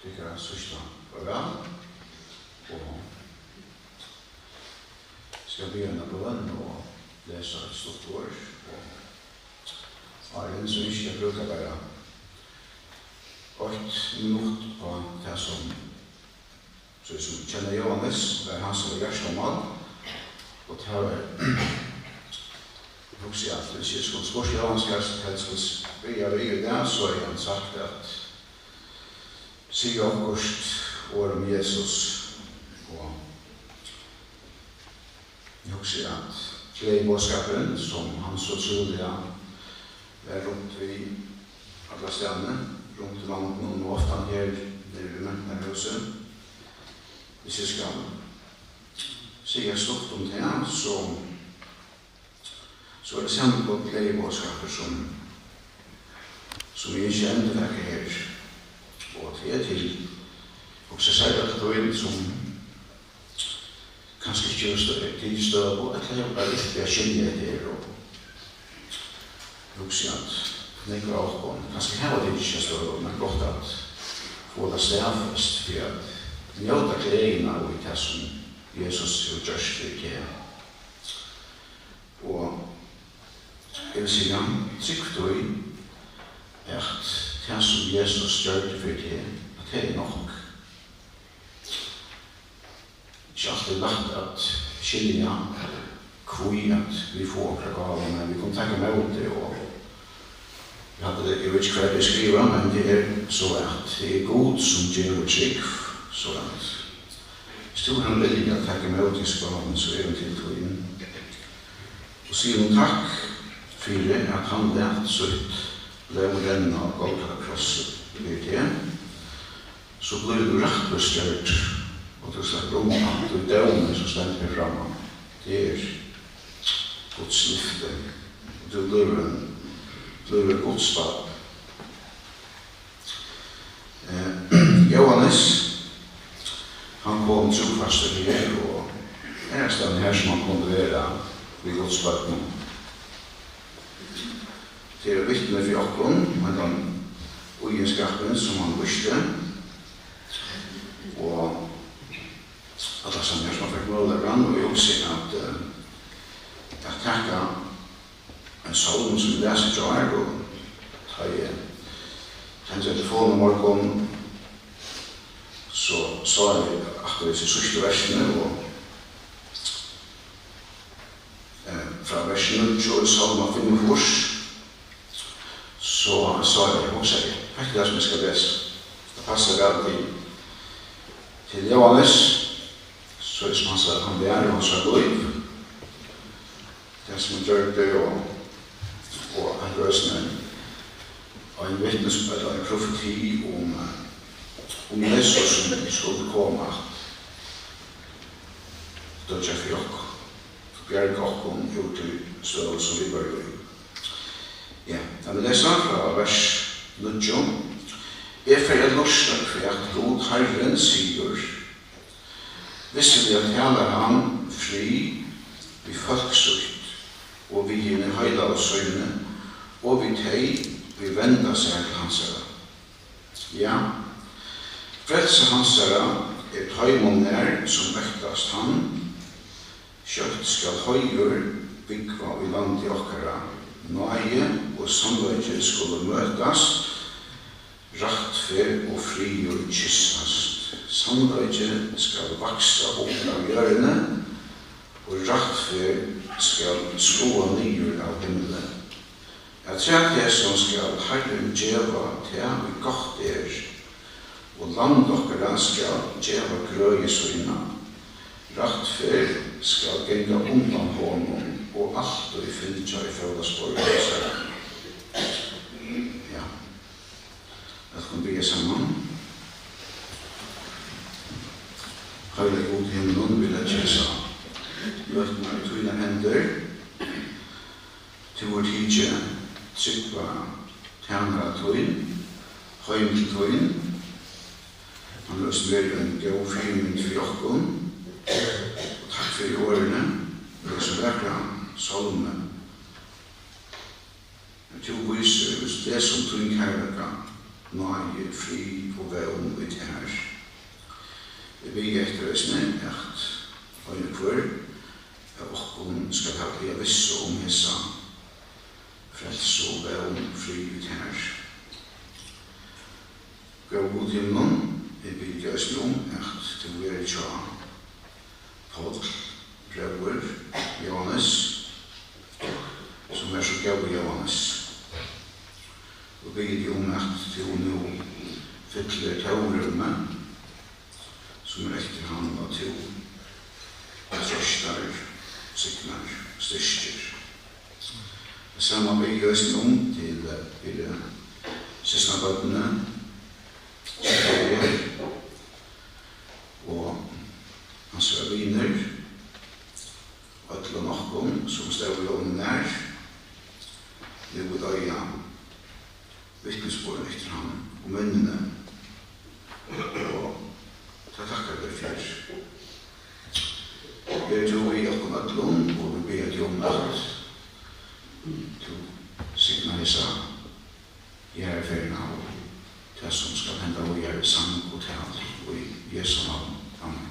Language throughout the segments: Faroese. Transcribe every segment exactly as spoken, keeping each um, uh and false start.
Tykkara síðsta farvæl, og skal biðja eina bøn og lesa eitt stutt orð, og áðrenn so ynski eg at brúka bara eitt minutt á tað, sum, so sum kenna Jóhannes, var hansara hjartamál, og tað var, hugsi eg, at hvis eg skuldi spurt Jóhannes, hvat helst skuldi byrja við í dag, so hevði hann sagt, at siga okkurt orð um Jesus, og eg hugsi, at gleðiboðskapurin, sum hann so trúliga var runt við allastaðni, runt í landinum og ofta her niðri við Mentanarhúsið, hvis eg skal siga stutt um tað, so So er tað sanniliga gleðiboðskapur, sum, sum eg ynski at endurtaka her. Og tað er til, hugsi eg, serliga til tín, sum kanska ikki hevur stø-, tikið støðu, ella hevur bara ilt við at skilja hetta her, og hugsi, at nógv av okkum kanska hava tikið støðu, men gott at fáa tað staðfest, fyri at njóta gleðina í tað, sum Jesus hevur gjørt fyri teg. Og eg vil siga, trúgv tí, at tað, sum Jesus gjørdi fyri teg, at tað er nokk. Ikki altíð lætt at skilja, hví at vit fáa onkra gávu, men vit kunnu taka ímóti, og eg haldi, eg veit ikki, hvar tað er skrivað, men tað er so, at tað er Gud, sum gevur trúgv, so at Viss tú hevur vilja at taka ímóti hesi gávuni, so er hon til tín. Og sig honum takk fyri, at hann læt sítt blóð renna á Golgata krossi fyri teg, so blívur tú rættvísgjørdur, og tú sleppur undan tí dómi, sum stendur her framman. Tað er Guds lyfti, og tú blívur ein, blívur eitt Guds barn. Eh, Jóhannes, hann kom trúfastur her, og aðrastaðni har, sum hann kundi vera við Guds børnum. Tað er vitni fyri okkum, hendan íðinskapin, sum hann vísti, og allastaðni har, sum hann fekk møguleikan, og eg hugsi, at, eh, at taka ein sálm, sum eg las í gjár, og tá eg tendraði telefonina í morgun, so sá eg akkurát hesi síðstu versini, og, eh, frá vers níggju í Sálmi fimmogfýrs, so sá eg, hugsaði eg, hetta er tað, sum eg skal lesa. Tað passar væl til, til Jóhannes, so sum hann sá, hann var, og hann sá lív. Tað, sum hann gjørdi, og, og hann var eisini ein vitnisbyrður, ein profeti um, um Jesus, sum skuldi koma at doyggja fyri okkum, bjarga okkum úr tí støðu, sum vit vóru í. Ja, lat meg lesa frá vers níggju. Eg fari at lurta, hvat Gud Harrin sigur. Vissiliga talar hann frið við fólk sítt, og við hini heilagu síni, og við tey, ið venda sær til hansara. Ja, frelsa hansara er teimum nær, sum óttast hann. Skjótt skal heiður búgva í landi okkara. Náði og sannleiki skulu møtast, rættferð og friður kyssast. Sannleiki skal vaksa upp av jørðini, og rættferð skal skoða niður av himli. Afturat hesum skal Harrin geva tað, ið gott er, og land okkara skal geva grøði sína. Rættferð skal ganga undan honum og altíð fylgja í fótaspor hansara. Ja. Lat okkum biðja saman. Heilagi Gud í himlum, vit leggja hesa løtuna í tínar hendur. Tú hevur tikið trúgva tænara tín heim til tín. Hann hevur eisini verið ein góð fyrimynd fyri okkum. Og takk fyri orðini í hesum vakra sálmi. Tú vísir, tú lesur um tín kærleika. náði, frið og vón í tær. Eg biði eftir eisini, at ein og hvør av okkum skal hava ta vissu um hesa frelsu og vón, frið í tær. Góði Gud í himlum, eg biði teg eisini um, at tú verði hjá Páll, bróður Jóhannes, sum er so góður Jóhannes, og biði teg um, at tú nú fyllir tað rúmið, sum er eftir hann, og tú trøstar, signar, styrkir. Tað sama biði eg eisini um til, eh, fyri systkinabørnini, sum eru her, og hansara vinir, øllum okkum, sum stóðu honum nær, nú vit eiga vitnisburðin eftir hann og minnini, og tað takka vit fyri. Ver tú við okkum øllum, og vit biðja teg um, at tú signar hesa jarðarferðina og tað, sum skal henda víðari, sang og tal, í Jesu navni. Amen.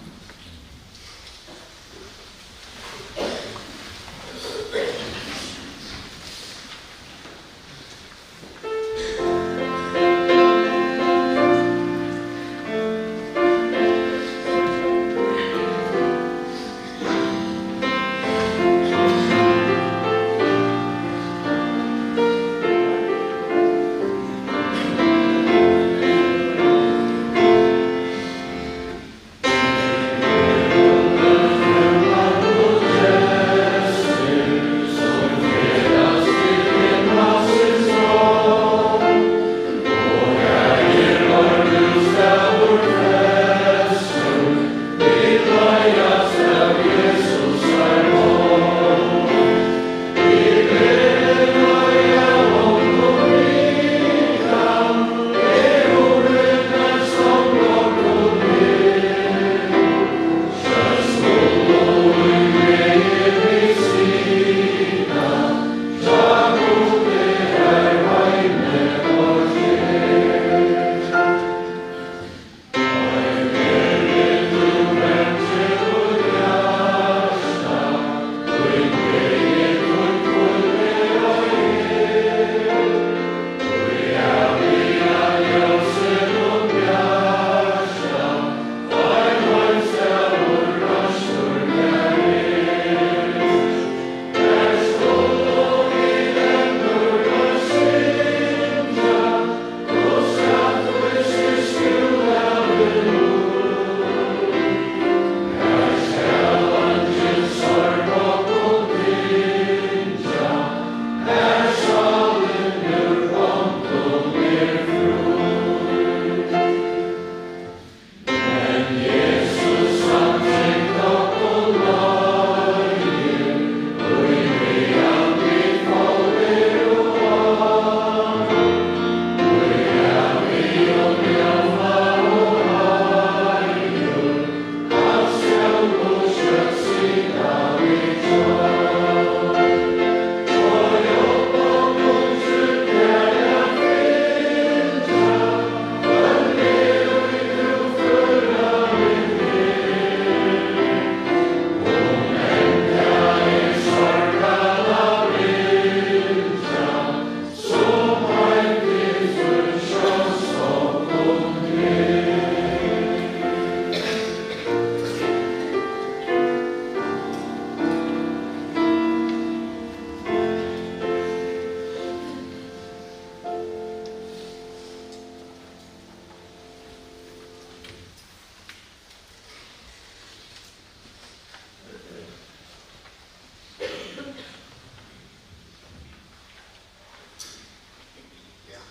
Ja.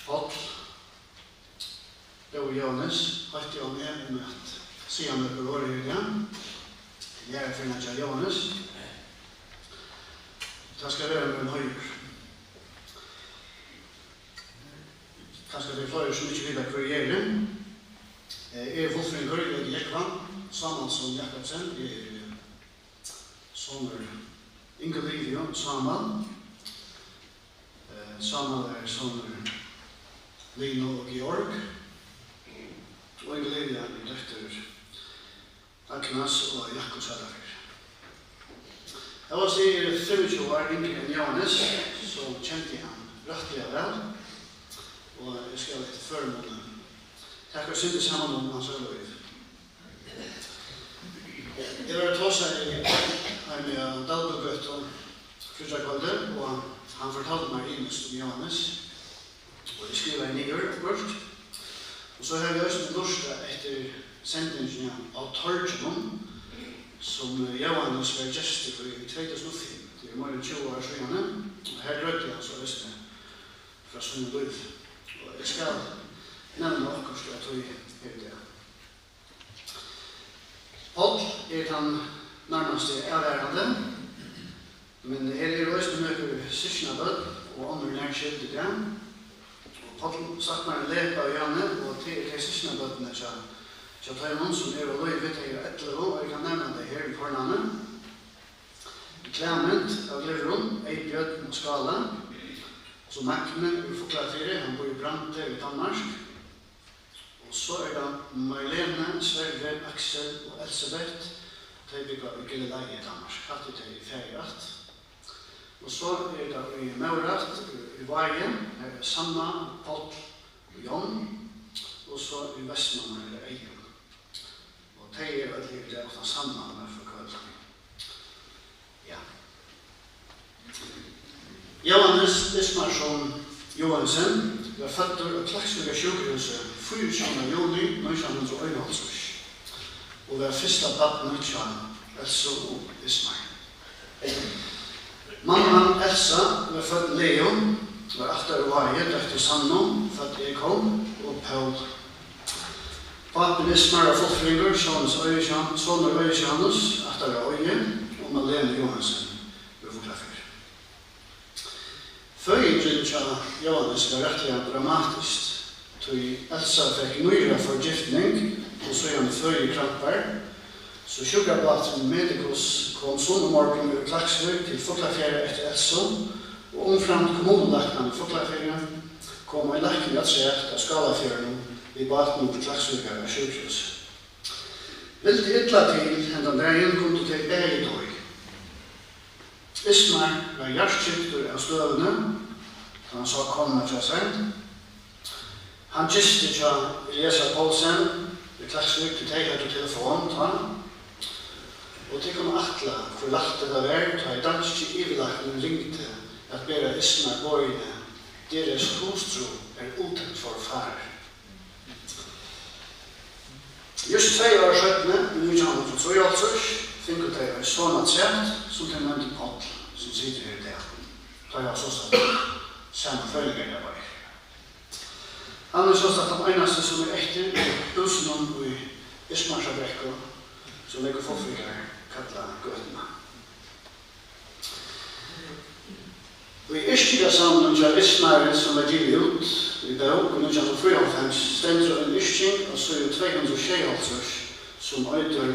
Páll, góði Jóhannes, heitti á meg um at siga nøkur orð her í dag. Jarðarferðina hjá Jóhannes. Tað skal vera mær ein heiður. Kanska tað eru fleiri, sum ikki vita, hvør eg eri. Eh, eg eri fullfrøðingur, eg eiti Jógvan Sámalsson Jakobsen. Eg eri, eh, sonur Ingu Livio Sámal. Sámal er sonur Linu og Georg, og Olivia er dóttir Agnars og Jakobs Søldarfjørð. Hóast eg eri fimmogtjúgu ár yngri enn Jóhannes, so kendi eg hann rættiliga væl, og eg skal eftir førimuni taka eitt sindur saman um hansara lív. Eg var og tosaði við ein á Dalbøgøtu fríggjakvøldið, og hann fortaldi mær ymiskt um Jóhannes, og eg skrivaði niður okkurt. Og so havi eg eisini lurtað eftir sendingini á Torginum, sum Jóhannes var gestur í í tvey túsund og fimm. Tað er meira enn tjúgu ár síðani, og har greiddi hann so eisini frá sínum lívi. Og eg skal nevna okkurt av tí her í dag. Páll er tann nærmasti avvarðandi, men her eru eisini nøkur systkinabørn og onnur nær skyld í dag. Og Páll saknar Lepa og Janne, og tað eru tey systkinabørnini hjá, hjá teimum, sum eru á lívi, tey eru ellivu, og eg kann nevna tey her við fornavni. Klement av Glyvrum, Eybjørn av Skála, so Magni úr Fuglafirði, hann býr í Brande í Danmark. Og so er tað Marlene, Sverre, Aksel og Elsebeth. Tey búgva í Gilleleje í Danmark. Hatta er tey, eg fari í ætt. Og so er tað í móðurætt, í Vági, har er Sanna, Páll og John. Og so í Vestmanna er tað Eyðun. Og tey eru øll her í dag, uttan Sanna, hon er forkøld. Ja. Jóhannes Ismarsson Johansen var føddur á Klaksvíkar sjúkrahúsi fýraogtjúgunda juni nítjan hundrað og einoghálvtrýss og var fyrsta barn hjá Elsu og Ismar. Mamman Elsa var fødd Leo, var ættaður úr Vági, dóttir Sannu, fødd Ekholm, og Pól. Pápin Ismar var fuglafrøðingur, sonur Eiðis Johan-, sonur Eiðis Johannes, ættaður av Eiði, og Malene Johansen úr Fuglafirði. Føðingin hjá Jóhannesi var rættiliga dramatisk, tí Elsa fekk nýraforgifting og síðani føðikrampar, so sjúkrabáturin Medicus kom sunnumorgunin úr Klaksvík til Fuglafjarðar eftir Elsu, og umframt kommunulæknan í Fuglafirði kom ein lækni afturat av Skálafjørðinum við bátinum til Klaksvíkar á sjúkrahúsið. Vildi illa til, hendan dagin kundu tey bæði doyð. Ismar var hjartskygdur av støðuni, tá hann sá konuna hjá sær. Hann gisti hjá Elias Poulsen í Klaksvík, tí tey høvdu telefon tá. Og tit kunnu ætla, hvør lætt hetta var, tá ið danski yvirlæknin ringdi at bera Ismar boðini: Deres hustru er uden for fare. Júst tvey ár seinni, í nítjan hundrað og trýoghálvtrýss, fingu tey ein son afturat, sum tey nevndu Páll, sum situr her í dag. Teir hava sostatt sama føðingardag, báðir. Hann er sostatt tann einasti, sum er eftir í húsinum í Ismarsabrekku, sum nógvir Fuglafirðingar kalla Gøtuna. Í yrkingasavninum hjá Ismari, sum varð givið út í bók í nítjan hundrað og fýraoghálvfems, stendur ein yrking á síðu tvey hundrað og sjeyoghálvtrýss, sum eitur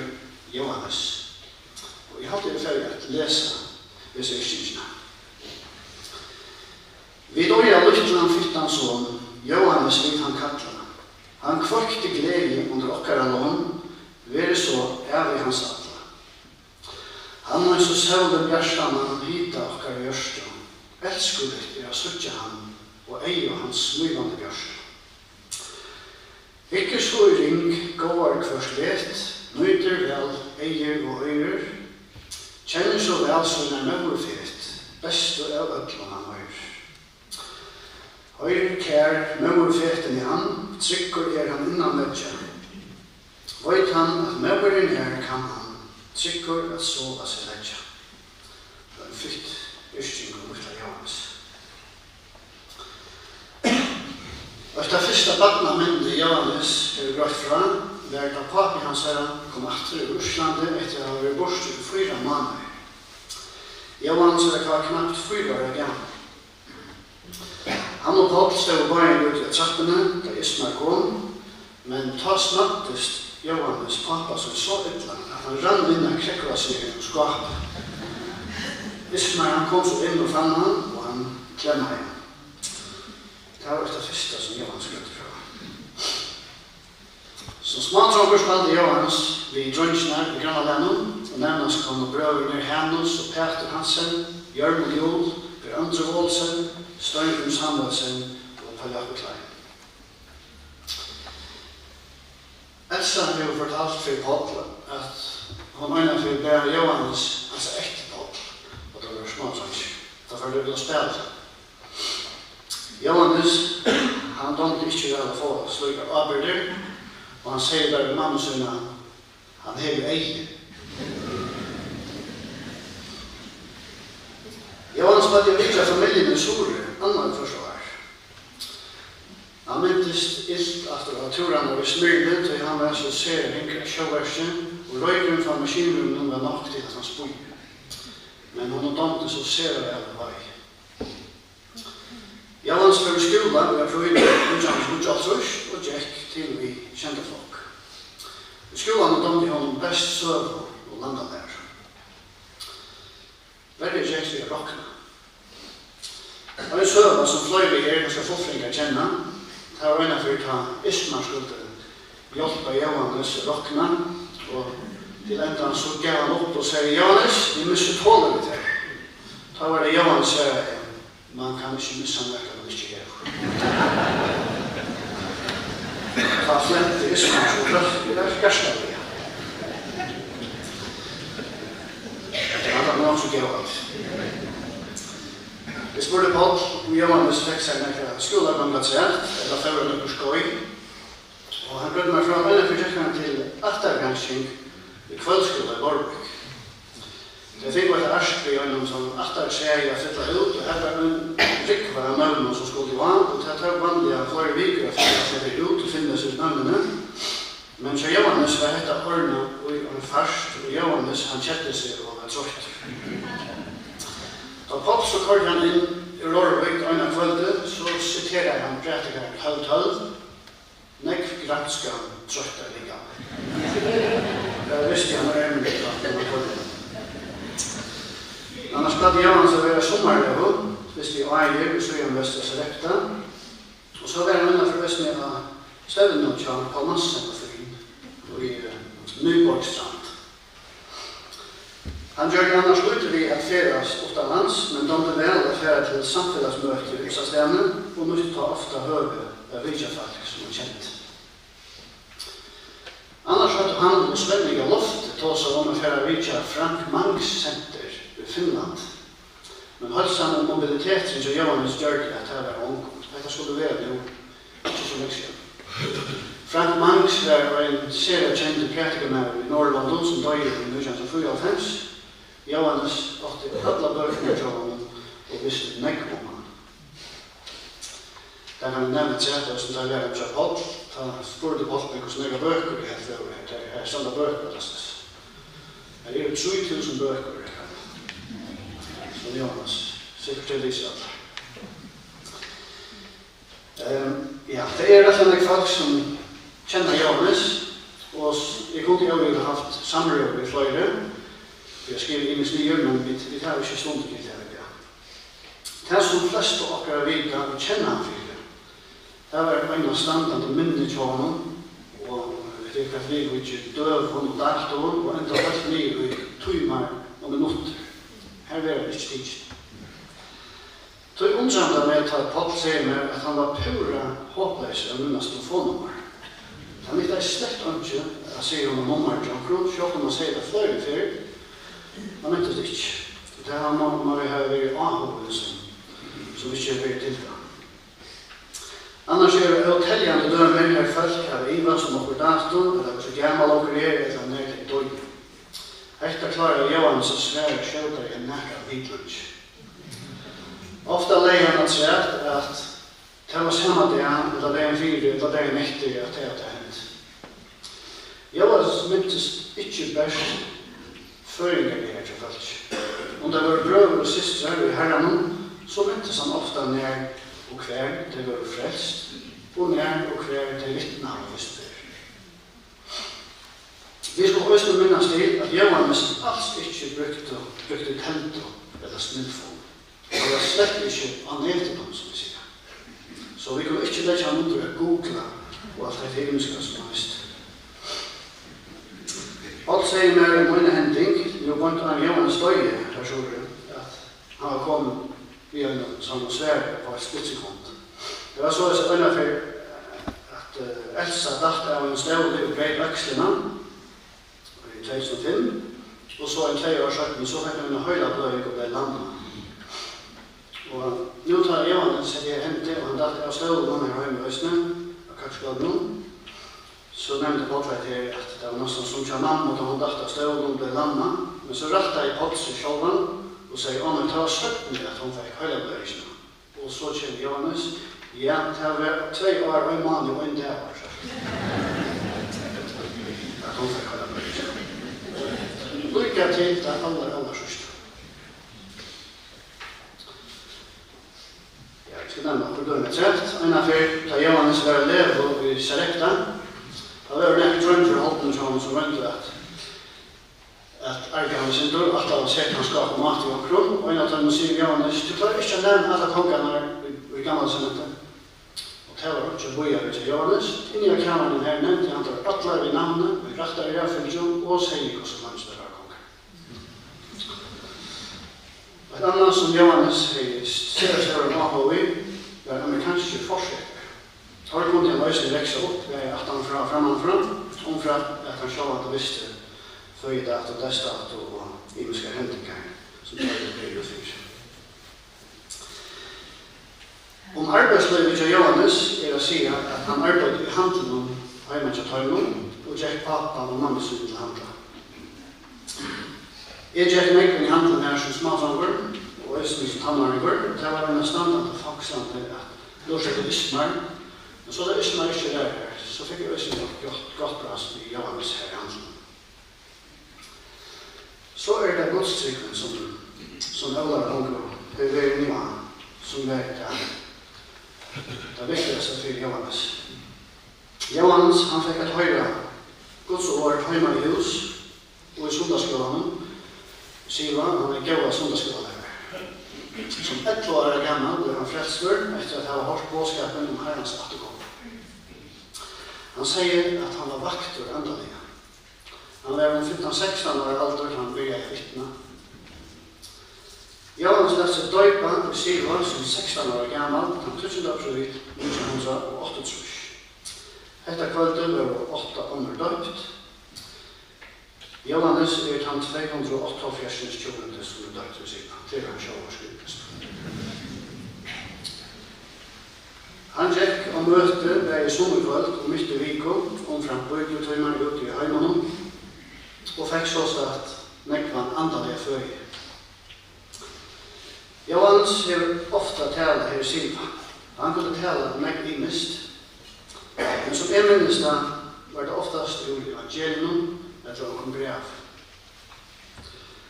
Jóhannes. Og eg haldi, eg fari at lesa hesa yrkingina. Vit eiga lítlan fittan son, Jóhannes vit hann kalla. Hann kveikti gleði undir okkara lon, verið so ævi hans alla. Hann eins og sólin bjartan, hann hita okkara hjørtu. Elskuligt er at síggja hann og eygu hans smílandi bjørtu. Hyggur so í ring, góðar hvørt vet, nýtir væl eygu og oyrur, kennir so væl sínar móðurfet, bestu av øllum hann hoyrir. Hoyr, kær, móðurfetini hann, tryggur er hann innan veggja. Veit hann, at móðirin er, kann hann tryggur at sova seg leggja. Tað er ein fitt yrking um lítla Jóhannes. Eitt tað fyrsta barnaminnið Jóhannes hevur greitt frá, var, tá pápi hansara kom aftur úr Íslandi eftir at hava verið burtur í fýra mánaðir. Jóhannes var tá knapt fýra ára gamal. Hann og Páll stóðu báðir úti á trappuni, tá Ismar kom, men tá snøddist Jóhannes pápa sín so illa, at hann rann inn at krógva seg í einum skápi. Ismar, hann kom so inn og fann hann, og hann klemmaði hann. Tað var tað fyrsta, sum Jóhannes greiddi frá. Sum smádrongur spældi Jóhannes við dreingirnar í grannalagnum, og nærmast komu brøðurnir Hanus og Pætur Hansen, Jørmund Juul, Per André Olsen, Steingrím Samuelsen og Poul Jákup Klein. Elsa hevur fortalt fyri Poul, at hon einaferð bað Jóhannes ansa eftir Poul, og teir vóru smádreingir. Tá fóru teir út at spæla. Jóhannes, hann dámdi ikki væl at fáa slíkar ábyrgdir, og hann segði bara við mammu sína: "Hann hevur eygu." Jóhannes plagdi at vitja familjuna í Suðuroy annað hvørt ár. Hann mintist ilt aftur á túrarnar í Smyrli, tí hann var so sera ringur at sjóverki, og roykurin frá maskinrúminum var nokk til, at hann spýði. Men honum dámdi so sera væl at veiða. Jóhannes fór í skúla í apríl nítjan hundrað og níggjuoghálvtrýss og gekk til og við sjeynda flokk. Í skúlanum dámdi honum best søgu og landalæru. Verri gekst við at rokna. Ein søga, sum fleiri her kanska fullfingað kenna, tað var einaferð, tá Ismar skuldi hjálpa Jóhannes rokna, og til endan so gav hann upp og segði: "Jóhannes, eg missi tolið við tær." Tá var tað, Jóhannes svaraði: "Man kann ikki missa nakað, man ikki hevur." Tá flenti Ismar so hjartaliga. Tað var nokk so góðan. Eg spurdi Poul, um Jóhannes fekk sær nakra skúlagongd afturat, ella fór hann okkurt skeið, og hann greiddi mær frá, at einaferð gekk hann til ættargransking í kvøldskúla í Leirvík. Tey fingu eitt ark við einum, sum ættartræið at fylla út, og har var ein rúgva av nøvnum, sum skuldu á, og tað tók vanliga fleiri vikur at fylla seg út og finna seg nøvnini. Men hjá Jóhannes var hetta ordnað í ein fart, og Jóhannes, hann keddi seg og var troyttur. Tá Poul so koyrdi hann inn í Leirvík eina kvøldið, so siteraði hann prædikaran tólv tólv: "Nógv granskað, troytta likamið." Tað visti hann, at hann var komin. Annars plagdi Jóhannes at vera summarlegu, fyrst í Áir og síðan vestur á Sarepta. Og so var hann einaferð eisini á stevnu hjá Pól Nansen og Fríðum í, eh, Nyborg Strand. Hann gjørdi annars lítið við at ferðast uttanlands, men dámdi væl at fara til samfelagsmøtir ymsastaðni og nýtti tá ofta høvið at vitja fólk, sum hann kendi. Annars høvdu hann og Svenni Gallofte tosað um at fara at vitja Frank Mangs Center í Finnlandi. Men heilsan og mobiliteturin hjá Jóhannes gjørdi, at tað var ongum. Hetta skuldi vera nú, ikki so langt síðan. Frank Mangs var ein sera kendur prædikarmaður í Norðurlondum, sum doyði í nítjan hundrað og fýraoghálvfems. Jóhannes átti allar bøkurnar hjá honum og visti nógv um hann. Tað kann eg nevna afturat, sum tað var hjá Poul, tá spurdi Poul meg, hvussu nógvar bøkur eg helt vóru her. Tað, her standa bøkur allastaðni. Her eru trý túsund bøkur, sum Jóhannes sikkurt hevur lisið allar. Ehm, ja, tað eru rættiliga nógv fólk, sum kenna Jóhannes, og s-, eg kundi óivað havt samrøðu við fleiri, fyri at skriva ymiskt niður, men vit, vit hava ikki stundir til tað í dag. Tað, sum flestu okkara vita og kenna hann fyri, tað var einastandandi minni hjá honum, og vit eru hvat viðvíkir døgum og dátuum og enda heilt niður í tímar og minuttir. Har verður hann ikki tikin. Tí undrar tað meg, tá Poul sigur mær, at hann var púra hopleysur at minnast telefonnummar. Tað nyttaði slett einki at siga honum nummarið hjá onkrum, sjálvt um hann segði tað fleiri ferðir. Hann mintist ikki. Tað má, má jú hava verið áhugin, sum, sum ikki hevur verið til tað. Annars eru óteljandi dømi, har fólk hava ivast um okkurt dato, ella hvussu gamal onkur er, ella nær tey doyðu. Hetta kláraði Jóhannes at svara skjótari enn nakar vitleingi. Ofta legði hann afturat, at tað var sama dag, ella dagin fyri, ella dagin eftir, at tað og tað hendi. Jóhannes mintist ikki bert føðingardagar hjá fólki. Um tað vóru brøður og systrar í Harranum, so mintist hann ofta, nær og hvar tey vóru frelst, og nær og hvar tey vitnaðu fyrstu ferð. Vit skulu eisini minnast til, at Jóhannes als ikki brúkti, brúkti teldu ella snildfon. Hann var slett ikki á netinum, sum vit siga. So vit kunnu ikki leggja hann undir at googla og alt hetta ymiska sum hann visti. Páll segði mær um eina hending, nú beint áðrenn Jóhannes doyði, har suðuri, at hann var komin við einum sovorðnum svari upp á eitt splitsekund. Tað var soleiðis, at eina ferð, at, eh, Elsa datt av einum stóli og breyt økslina í tvey túsund og fimm, og so ein tvey ár seinni, so fekk hon eina heilabløðing og bleiv lammað. Og nú tá Jóhannes hetta her hendi, og hann datt av stólinum her heima eisini, á Køksgøtunum, so nevndi Páll hetta her, at tað var næstan sum hjá mammu, tá hon datt av stólinum og bleiv lammað. Men so rættaði Páll seg sjálvan og segði: "Á nei, tað var seinni, at hon fekk heilabløðingina." Og so kemur Jóhannes: "Ja, tað var tvey ár, ein mánað og ein dag, var tað." At hon fekk heilabløðingina. Líka til tað allar, allar síðsta. Ja, eg skal nevna okkurt dømi afturat. Eina ferð, tá Jóhannes var á Levu í Sarepta, tá vóru nakrir dreingir í holdinum hjá honum, sum royndu at, at arga hann eitt sindur, ætlaðu at seta hann skákmat við onkrum, og ein av teimum sigur: "Jóhannes, tú klárar ikki at nevna allar kongarnar í, í Gamla Testamenti." Og tað var einki at bíða við hjá Jóhannes. Inni á kamarinum her nevndi hann teir allar við navni, í rættari raðfylgju, og segði, hvussu leingi teir vóru kongar. Eitt annað, sum Jóhannes hevði sera stóran áhuga í, var amerikanskir forsetar. Teir kundi hann eisini roksa upp, bæði aftan frá og framman frá, umframt at hann sjálvandi visti føðidato, deyðsdato og ymiskar hendingar, sum teir eru fyri. Um arbeiðslívið hjá Jóhannes er at siga, at hann arbeiddi í handlinum heima hjá teimum og gekk pápa og mammu síni til handa. Eg gekk nógv inn í handilin har sum smádrongur og eisini sum tannáringur, og tað var einastandandi fongslandi at lurta eftir Ismar, men so tá Ismar ikki var har, so fekk eg eisini gott, gott, gott brás við Jóhannes har í handlinum. So er tað Gudstrúgvin, sum, sum Ólavur Longu hevur verið inni á, sum var tað, tað viktigasta fyri Jóhannes. Jóhannes, hann fekk at hoyra Guds orð heima í hús og í sunnudagsskúlanum. Siva, hann er góða sunnudagsskúlalærarar. Sum ellivu ára gamal bleiv hann frelstur eftir at hava hoyrt boðskapin um Harrans afturkomu. Hann segði, at hann var vaktur andaliga. Hann var um fimtan, sekstan ára aldur, tá hann byrjaði at vitna. Jóhannes læt seg doypa í Siloa sum sekstan ára gamal, tann tíggjunda apríl nítjan hundrað og áttaogtrýss. Hetta kvøldið vóru átta onnur doypt. Jóhannes er tann tvey hundrað og áttaoghálvfjerðs hjúnandi, sum er doyptur í Siloa. Tað er hann sjálvur skrivið. Hann gekk á møti bæði sunnukvøld og mitt í viku, umframt bíbliutímar úti í heiminum, og fekk sostatt nógvan andaliga føði. Jóhannes hevur ofta talað her í Siloa. Hann kundi talað um nógv ymiskt, men sum eg minnist tað, var tað oftast úr evangeliunum ella onkrum brævi.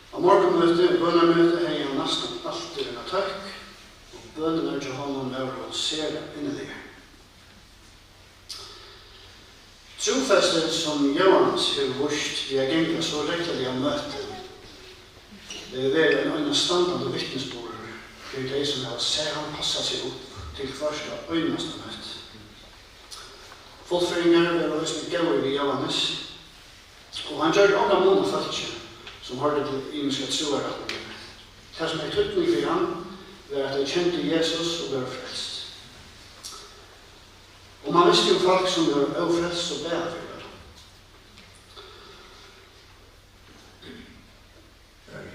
Á morgunmøti og bønarmøti hevði hann næstan altíð eina tøkk, og bønirnar hjá honum vóru sera inniligar. Trúfesti, sum Jóhannes hevur víst við at ganga so regluliga á møti, hevur verið ein einastandandi vitnisburður fyri tey, sum hava sæð hann passa seg upp til hvørt einasta møti. Fullfyrringar vóru eisini góðir við Jóhannes, og hann gjørdi ongan mun á fólki, sum hoyrdu til ymiskar trúarrætningar. Tað, sum hevði týdning fyri hann, var, at tey kendu Jesus og vóru frelst. Og mann visti um fólk, sum vóru ófrelst, so bað hann fyri teimum.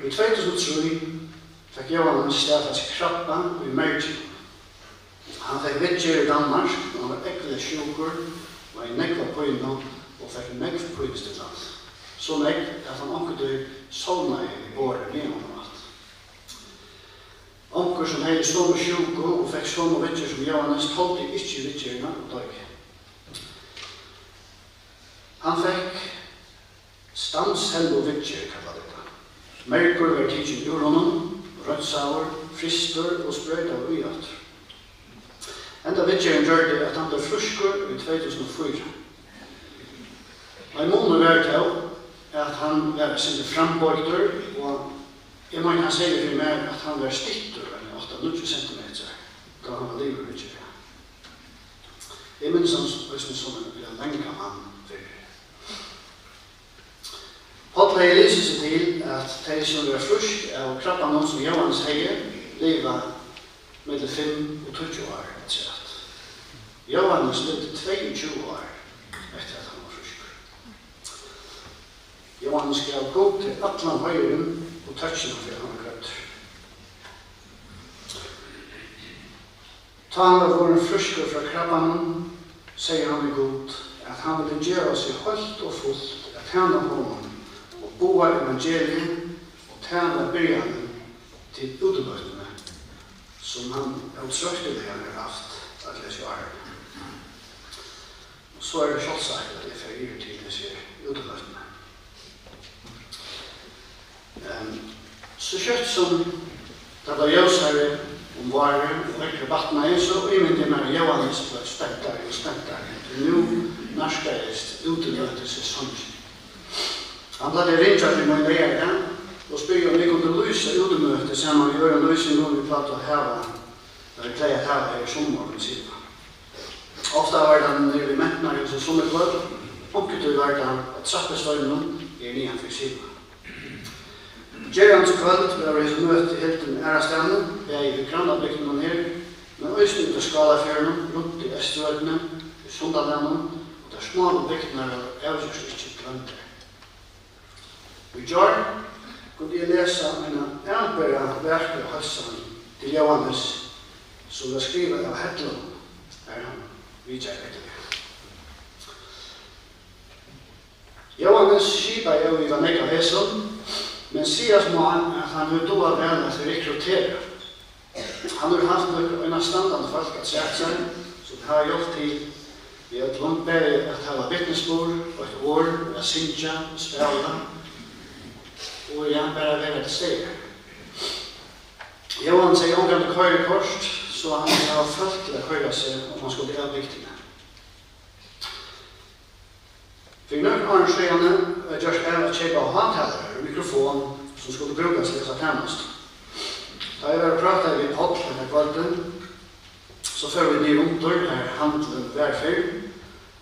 Í tvey túsund og trý fekk Jóhannes staðfest krabba í merginum. Hann fekk viðgerð í Danmark, og hann var ógvuliga sjúkur og hevði nógva pínu og fekk nógv pínustillandi. So nógv, at hann onkuntíð sovnaði við borðið meðan hann át. Onkur, sum hevði somu sjúku og fekk somu viðgerð sum Jóhannes, toldi ikki viðgerðina og doyði. Hann fekk stamcelluviðgerð, kalla tey tað. Mergur var tikin úr honum, reinsaður, frystur og sproytaður í aftur. Henda viðgerðin gjørdi, at hann bleiv frískur í tvey túsund og fýra. Ein munur var tó, at hann var eitt sindur framboygdur, og eg meini, hann segði fyri mær, at hann var styttur eini átta, níggju sentimetrar, tá hann var liðugur við viðgerðina. Eg minnist hann eisini sum ein, ein langan mann fyrr. Páll hevði lisið seg til, at tey, sum verða frísk av krabbanum, sum Jóhannes hevði, liva millum fimm og tíggju ár afturat. Jóhannes livdi tveyogtjúgu ár, eftir at hann var frískur. Jóhannes gav Gudi allan heiðurin og tøkkina fyri, at hann var grøddur. Tá hann var vorðin frískur frá krabbanum, segði hann við Gud, at hann vildi geva seg heilt og fult at tæna honum og boða evangeliið og tæna byrjanini til útimøtini, sum hann ótroyttiliga hevur havt øll hesi árini. Og so er tað sjálvsagt, at eg fari yvir til hesi útimøtini. Ehm, so skjótt sum tað bleiv ljósari um várið og veðrið batnaði, so ímyndi eg mær, at Jóhannes bleiv spentari og spentari, tí nú nærkaðist útimøtisesongin. Hann plagdi at ringja til mín leygardag og spyrja, um eg kundi lýsa útimøtið saman við øðrum lýsingum, vit plagdu at hava, ella vit plagdu at hava her í summar, sum vit siga. Ofta var tað niðri við mentanarhúsið summikvøld, onkuntíð var tað á trappusteininum her niðan fyri Sila. Gerandis kvøld vóru hesi møti hildin aðrastaðni, bæði í grannabygdunum her, men eisini úti á Skálafjørðinum, runt í Eysturoynni, í Sundalagnum, og tær smáu bygdirnar vóru avgjørt ikki gloymdar. Í gjár kundi eg lesa eina avbera vakra heilsan til Jóhannes, sum var skrivað av Hellum, har hann vitjaði regluliga. Jóhannes skipaði óivað nógv av hesum, men sigast má, at hann hevur dugað væl at rekrutera. Hann hevur havt nøkur einastandandi fólk afturat sær, sum hava hjálpt til við øllum, bæði at hava vitnisburð, eitt orð, at syngja og spæla, og ja, bara vera til staðar. Jóhannes hevði ongantíð koyrikort, so hann hevði havt fólk til at koyra seg, um hann skuldi av bygdini. Fyri nøkrum árum síðani var gjørt av at keypa hátalarar og mikrofon, sum skuldu brúkast til hesa tænastu. Tá eg var og prátaði við Páll hetta kvøldið, so fóru vit niðurundir, har handilin var fyrr,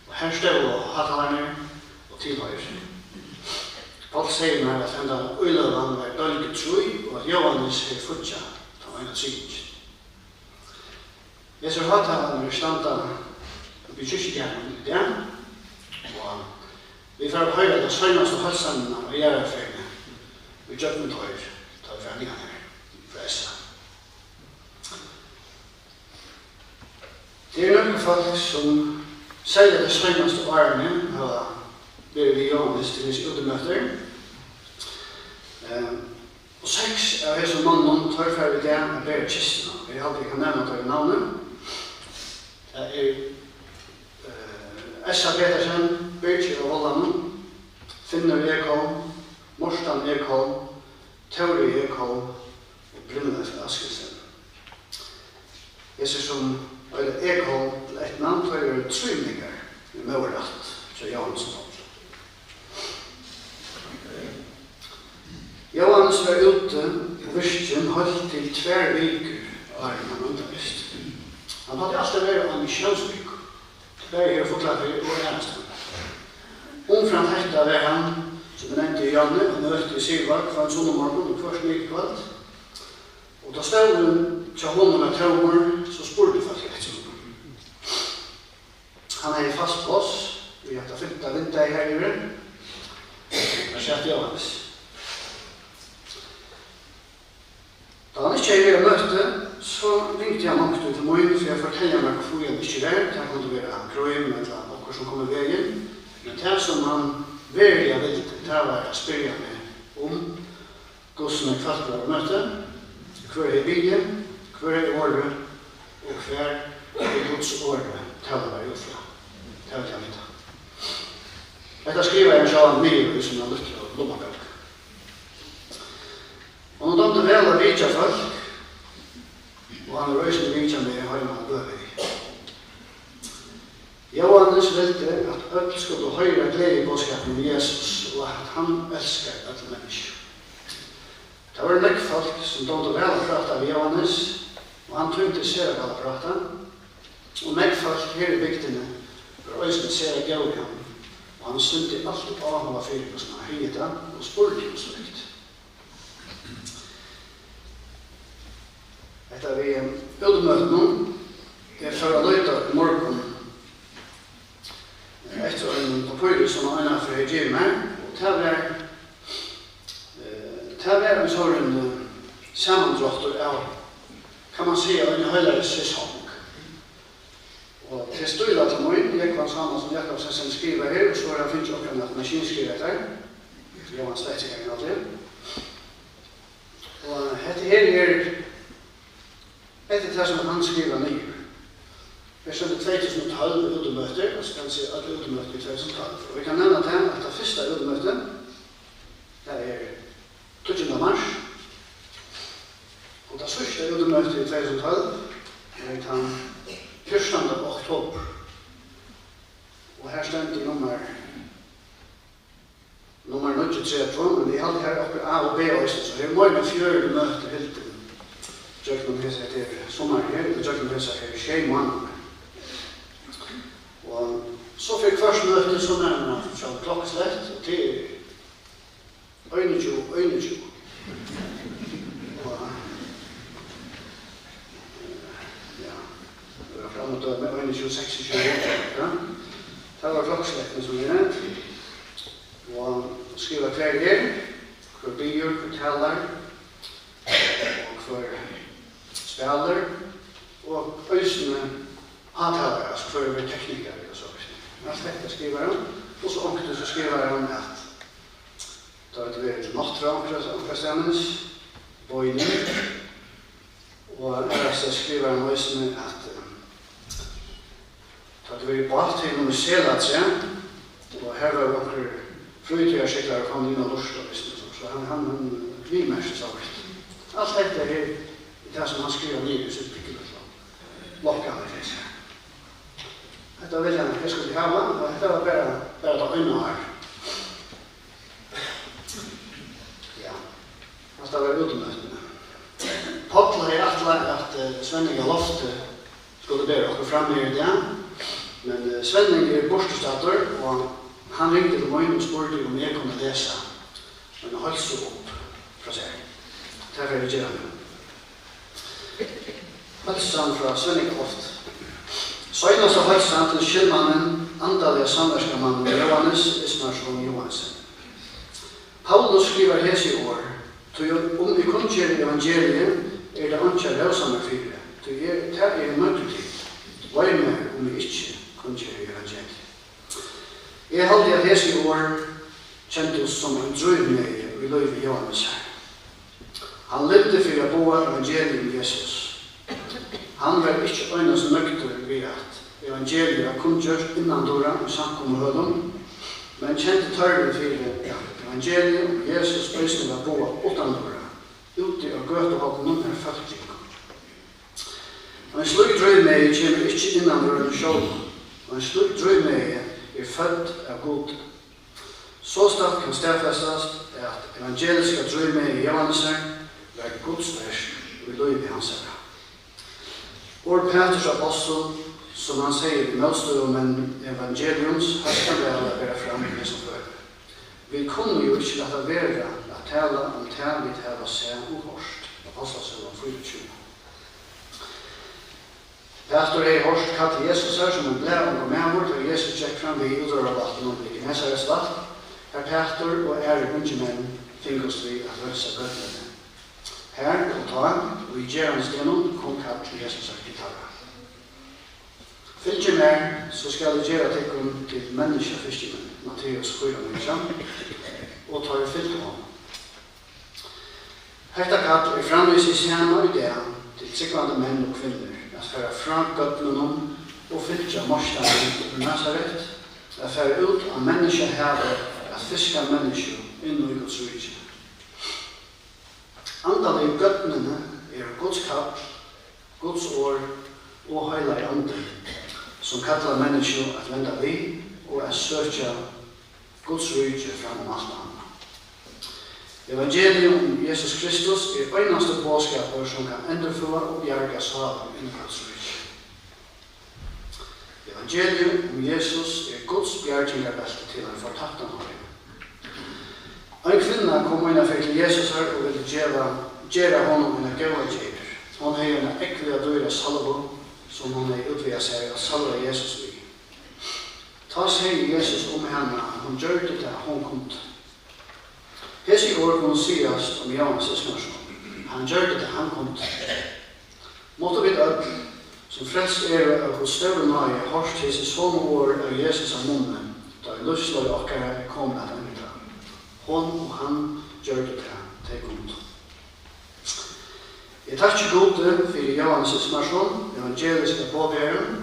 og har stóðu hátalararnir og tilhoyr. Páll segði mær, at henda íløgan var deild í trý, og at Jóhannes hevði fíggjað tann eina triðingin. Hesir hátalararnir standa uppi í kirkjugarðinum í dag, og vit fara at hoyra ta seinastu heilsanina á jarðarferðini ígjøgnum teir, tá vit fara niðan har frá S A. Tað eru nøkur fólk, sum serliga tey seinastu árini hava verið við Jóhannes til hesi útimøtir. Ehm, Og seks av hesum monnum, teir fara í dag at bera kistuna. Eg haldi, eg kann nevna teirra navnir. Tað er, eh, Essa Petersen, Birgir á Vollanum, Finnur Ekholm, Mortan Ekholm, Tóri Ekholm og Brynleif Askesen. Hesir, sum eiga Ekholm til eftirnavn, teir eru trímenningar í móðurætt hjá Jóhannes og Páll. Jóhannes var úti og virkin heilt til tvær vikur, áðrenn hann undirvísti. Hann plagdi altíð at vera á missiónsviku, bæði her í Fuglafirði og aðrastaðni. Umframt hetta var hann, sum eg nevndi í áðni, á møti í Sivak hvønn sunnumorgun og hvørt mikukvøld. Og tá stólurin hjá honum var tómur, so spurdu fólk eftir honum. Hann hevði fast pláss í hetta fimta vindeygað har yviri. Har sat Jóhannes. Tá hann ikki hevði verið á møti, so ringdi hann onkuntíð til mín fyri at fortelja mær, hví hann ikki var. Tað kundi vera krím ella okkurt, sum kom í vegin. Men tað, sum hann veruliga vildi, tað var at spyrja meg um, hvussu nógv fólk vóru á møti, hvør hevði biðið, hvør hevði orðið, og hvar í Guds orði talað var út frá. Tað vildi hann vita. Hetta skrivaði hann sjálvandi niður í sína lítlu lummabók. Honum dámdi væl at vitja fólk, og hann hevur eisini vitjað meg heima á Bøvig. Jóhannes vildi, at øll skuldu hoyra gleðiboðskapin um Jesus, og at hann elskar øll menniskju. Tað vóru nógv fólk, sum dámdu væl at práta við Jóhannes, og hann tímdi sera væl at práta. Og nógv fólk her í bygdini vóru eisini sera góð við hann, og hann sýndi altíð áhuga fyri, hvussu hann hevði tað, og spurdi um slíkt. Hetta við útimøtunum, eg fór at leita í morgun eftir einum pappíri, sum einaferð hevði givið mær, og tað var, eh, tað var ein sovorðin, eh, samandráttur av, kann man siga, eini heilari sesong. Og tað er stílað til mín, Jógvan Sámalsson Jakobsen, sum skrivar her, og so har hann fingið okkurt at maskinskriva eftir. Jógvan slett ikki gamal til. Og hetta her er, hetta er tað, sum hann skrivar niður. Her stendur tvey túsund og tólv útimøtir, og so kann man siga øll útimøti í tvey túsund og tólv. Og vit kann nevna tað, at tað fyrsta útimøtið, tað er tíggjunda mars, og tað síðsta útimøtið í tvey túsund og tólv var tann fjúrtanda oktobur. Og her stendur nummar, nummar níggjuogtretivu, men eg haldi, her er okkurt A og B eisini, so her eru meira enn fjøruti møti hildin gjøgnum hesa, hetta her summarið her, ella gjøgnum hesar her sjey mánaðirnar. Og so fyri hvørt møti, so nevnir hann sjálvur klokkuslett, og tað er einogtjúgu, einogtjúgu. Og, ja, tað var fram at døma einogtjúgu seksogtjúgu, ja. Tað var klokkaslettin, sum eg nevndi. Og skriva, hvør er, hvør biður, hvør talar, og hvør spælir, og eisini hátalarar, altso, hvør er teknikari og so víðari. Alt hetta skrivar hann, og so onkuntíð so skrivar hann, at tá vit verða til nátturða onkra-, onkrastaðnis, boðini, og aðrastaðni skrivar hann eisini, at, eh, tá vit verða í báti, nummar selatrað, og har var onkur frítíðarsiglarar komnir inn at lurta, veitst tú, so, so hann, hann, hann viðmerkir so vítt. Alt hetta her er tað, sum hann skrivar niður í sítt bitte lítla lokkaða fyrst. Hetta vil hann, eg skuldi hava, og hetta var bara, bara tað eina ár. Ja, hatta var útimøtini. Páll hevði ætlað, at, eh, Svenningar Lofti skuldi bera okkum fram her í dag, men, eh, Svenning er burturstaddur, og hann ringdi til mín og spurdi, um eg kundi lesa eina heilsu upp frá sær. Tað fer eg at gera nú. Heilsan frá Svenningar Lofti. Seinasta heilsan til skyldmannin, andaliga samverkamannin Jóhannes Ismarsson Johansen. Paulus skrivar hesi orð: Tí um eg kunngeri evangeliið, er tað einki at rósa mær fyri, tí eg, tað eri noyddur til. Vei mær, um eg ikki kunngeri evangeliið. Eg haldi, at hesi orð kendust sum ein drívmegi í lívi Jóhannesar. Hann livdi fyri at boða evangeliið um Jesus. Hann var ikki einans nøgdur við, at evangeliið var kunngjørt innandura í samkomuhølum, men kendi tørvin fyri, at evangeliið um Jesus eisini var boðað uttandura, úti á gøtuhornunum, har fólk gingu. Ein slík drívmegi kemur ikki innan úr einum sjálvum. Ein slík drívmegi er fødd av Gudi. Sostatt kann staðfestast, at evangeliska drívmegi Jóhannesar var Guds verk í lívi hansara. Orð Peturs ápostils, sum hann segði við mótstøðumenn evangeliums, hóskar væl at bera fram í hesum førum. Vit kunnu jú ikki lata vera at tala um tað, vit hava sæð og hoyrt. Ápostlasøgan fýraogtjúgu. Pætur hevði hoyrt kall Jesusar sum ein blaðungur maður, tá Jesus gekk fram við útróðrarvatninum við Genesaretsvatn, har Pætur og aðrir ungir menn fingust við at reinsa gørnini. Har og tá, í gerandisdegnum, kom kall Jesusar til teirra: Fylgið mær, so skal eg gera tykkum til menniskjafiskimenn, Matteus fýra nítjan, og teir fylgdu honum. Hetta kall er framvegis hið sama í dag til trúgvandi menn og kvinnur, at fara frá gørnunum og fylgja meistaranum úr Nasaret, at fara út á menniskjahavið at fiska menniskju inn í Guds ríki. Andaligu gørnini eru Guds kall, Guds orð og Heilagi Andin, sum kallar menniskju at venda við og at søkja Guds ríki fram um alt annað. Evangelium um Jesus Kristus er einasti boðskapur, sum kann endurføða og bjarga sálir inn í Guds ríki. Evangeliið um Jesus er Guds bjargingarbelti til ein fortaptan heim. Ein kvinna kom einaferð til Jesusar og vildi geva, gera honum eina góða gerð. Hon hevði eina ógvuliga dýra salvu, sum hon hevði útvegað sær at salva Jesus við. Tá segði Jesus um hana, at hon gjørdi tað, hon kundi. Hesi orð kunnu sigast um Jóhannes Ismaelsson. Hann gjørdi tað, hann kundi. Máttu vit øll, sum frelst eru av Guds stóru náði, hoyrt hesi somu orð av Jesusar munni, tá ið lívsleið okkara er komin at enda. Hon og hann gjørdu tað, tey kundu. Eg takki Gudi fyri Jóhannes Ismaelsson, evangeliska boðberan,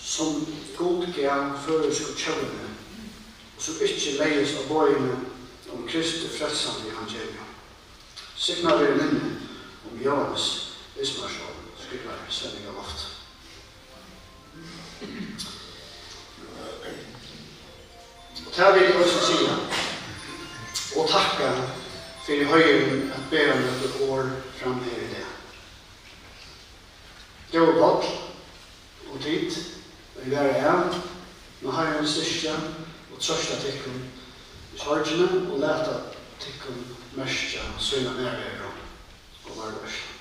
sum Gud gav føroysku tjóðini, og sum ikki legðist á boðini um Kristi frelsandi evangelium. Signað veri minnið um Jóhannes Ismaelsson, skrivar Svenningar Loft. Og tað vil eg eisini siga og takka fyri heiðurin at bera nøkur orð fram her í dag. Góði Páll, og tit, ið verða av, má Harrin styrkja og trøsta tykkum í sorgini og lata tykkum merkja sína nærveru og varðveitslu.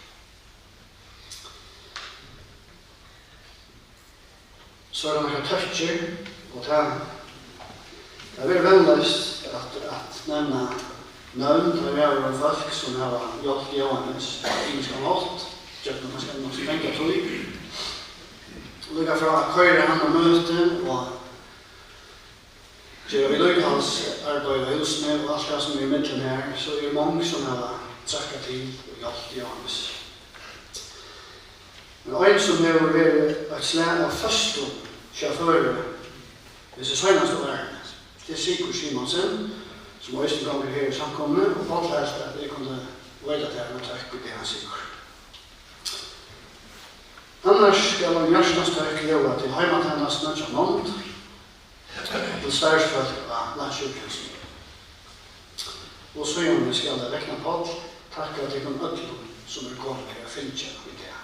So er tað nakrar tøkkir, og tað, tað verður vónleyst at, at nevna nøvn, tá ið ræður um fólk, sum hava hjálpt Jóhannes á ymiskan hátt, gjøgnum kanska nokk so langa tíð. Líka frá at koyra hann á møti og gera viðlíkahaldsarbeiði á húsini og alt tað sum er ímillum har, so eru mong, sum hava traðkað til og hjálpt Jóhannes. Men ein, sum hevur verið eitt slag av føstum sjóføri hesi seinastu árini, tað er Sigurd Simonsen, sum eisini gongur her í samkomuni, og Páll helt, at eg kundi veita tær eina tøkk í dag, Sigurd. Annars skal ein hjartans tøkk ljóða til heimatænastuna hjá námd, til starvsfólk á landssjúkrahúsinum. Og síðani skal eg vegna Páll takka tykkum øllum, sum eru komin her at fylgja í dag.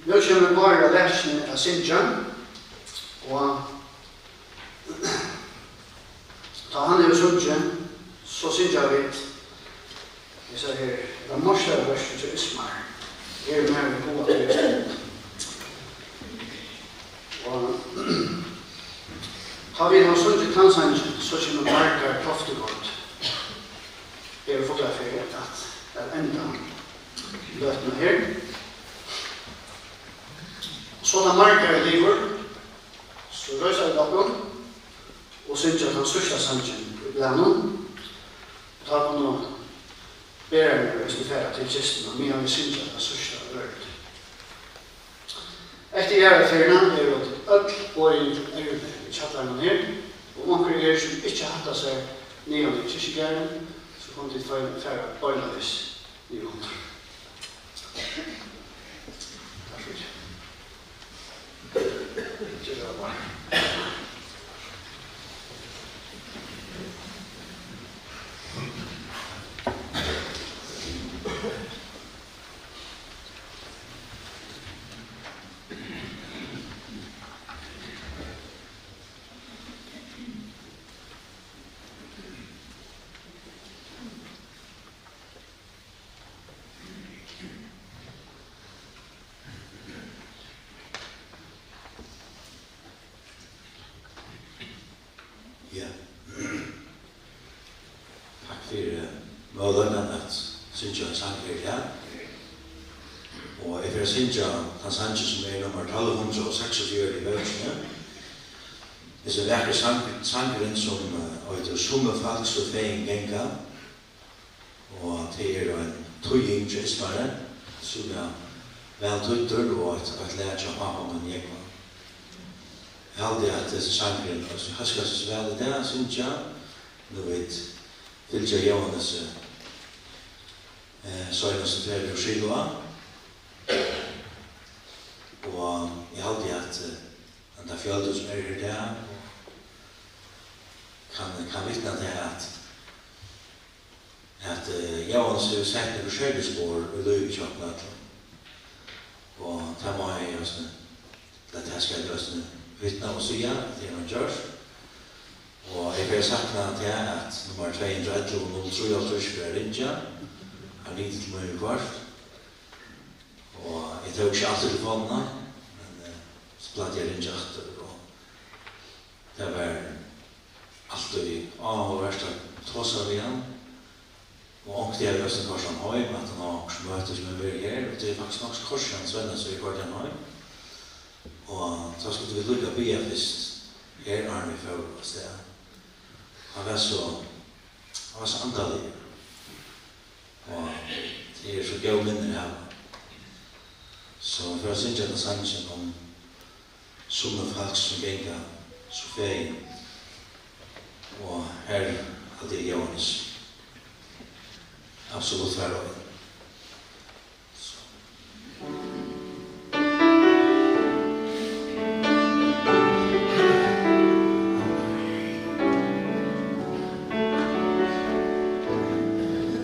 Nú kemur Bárður á lakið at syngja, og tá hann hevur sungið, so syngja vit hesa her, hetta meistaraverkið hjá Ismar, Her er mær í huga fyri stund. Og tá vit hava sungið tann sangin, so kemur Margar Toftegård. Eru fuglar fyri at, at enda løtuna her. So tá Margar er liðugur, so reisa vit okkum og syngja tann síðsta sangin í blaðnum. Tá kunnu berarnir eisini fara til kistuna, meðan vit syngja tað síðsta ørindið. Eftir jarðarferðina eru tit øll boðin til Ervu í kjallaranum her, og um onkur er, sum ikki hættar sær niðan í kirkjugarðin, so kunnu tit fara, fara beinleiðis niðurundir. Ja. Takk fyri møguleikan at syngja ein sang her í dag. Og eg fari at syngja tann sangin, sum er nummar tólv hundrað og seksogfjøruti í bókini. Hesin vakri sang-, sangurin, sum, eh, eitur Summi fólk so fegin ganga. Og tað er ein týðing hjá Ismari, sum er væl týddur og eitt, eitt lag hjá pápa mín, Jógvan. Eg haldi, at hesin sangurin hóskar seg so væl í dag at syngja, nú vit fylgja Jóhannesi, eh, seinastu ferð úr Siloa. Og eg haldi, at, eh, henda fjøldin, sum er her í dag, kann, kann vitna til, at at, eh, Jóhannes hevur sett nøkur serlig spor í lívið hjá okkum øllum. Og tað má eg eisini, tað, tað skal eg eisini vitna og siga, at eg havi gjørt. Og eg fari at sakna tað, at nummar tvey hundrað og ellivu null trýoghálvtrýss fer at ringja. Hann ringdi til mín í kvøld. Og eg tók ikki altíð telefonina, men, eh, so plagdi eg at ringja aftur, og tað var altíð áhugavert at tosa við hann. Og onkuntíð havi eg eisini koyrt hann heim, at hann hevur okkurt møti sum hevur verið her, og tað er faktiskt nokk so kort síðan seinast, so eg koyrdi hann heim. Og tá skuldu vit líka biðja fyrst, her áðrenn vit fóru avstað. Hann var so, hann var so andaligur. Og tað eru so góð minni eg havi. So eg fari at syngja hendan sangin um summi fólk sum ganga so fegin. Og her haldi eg Jóhannes absolutt fara inn. So.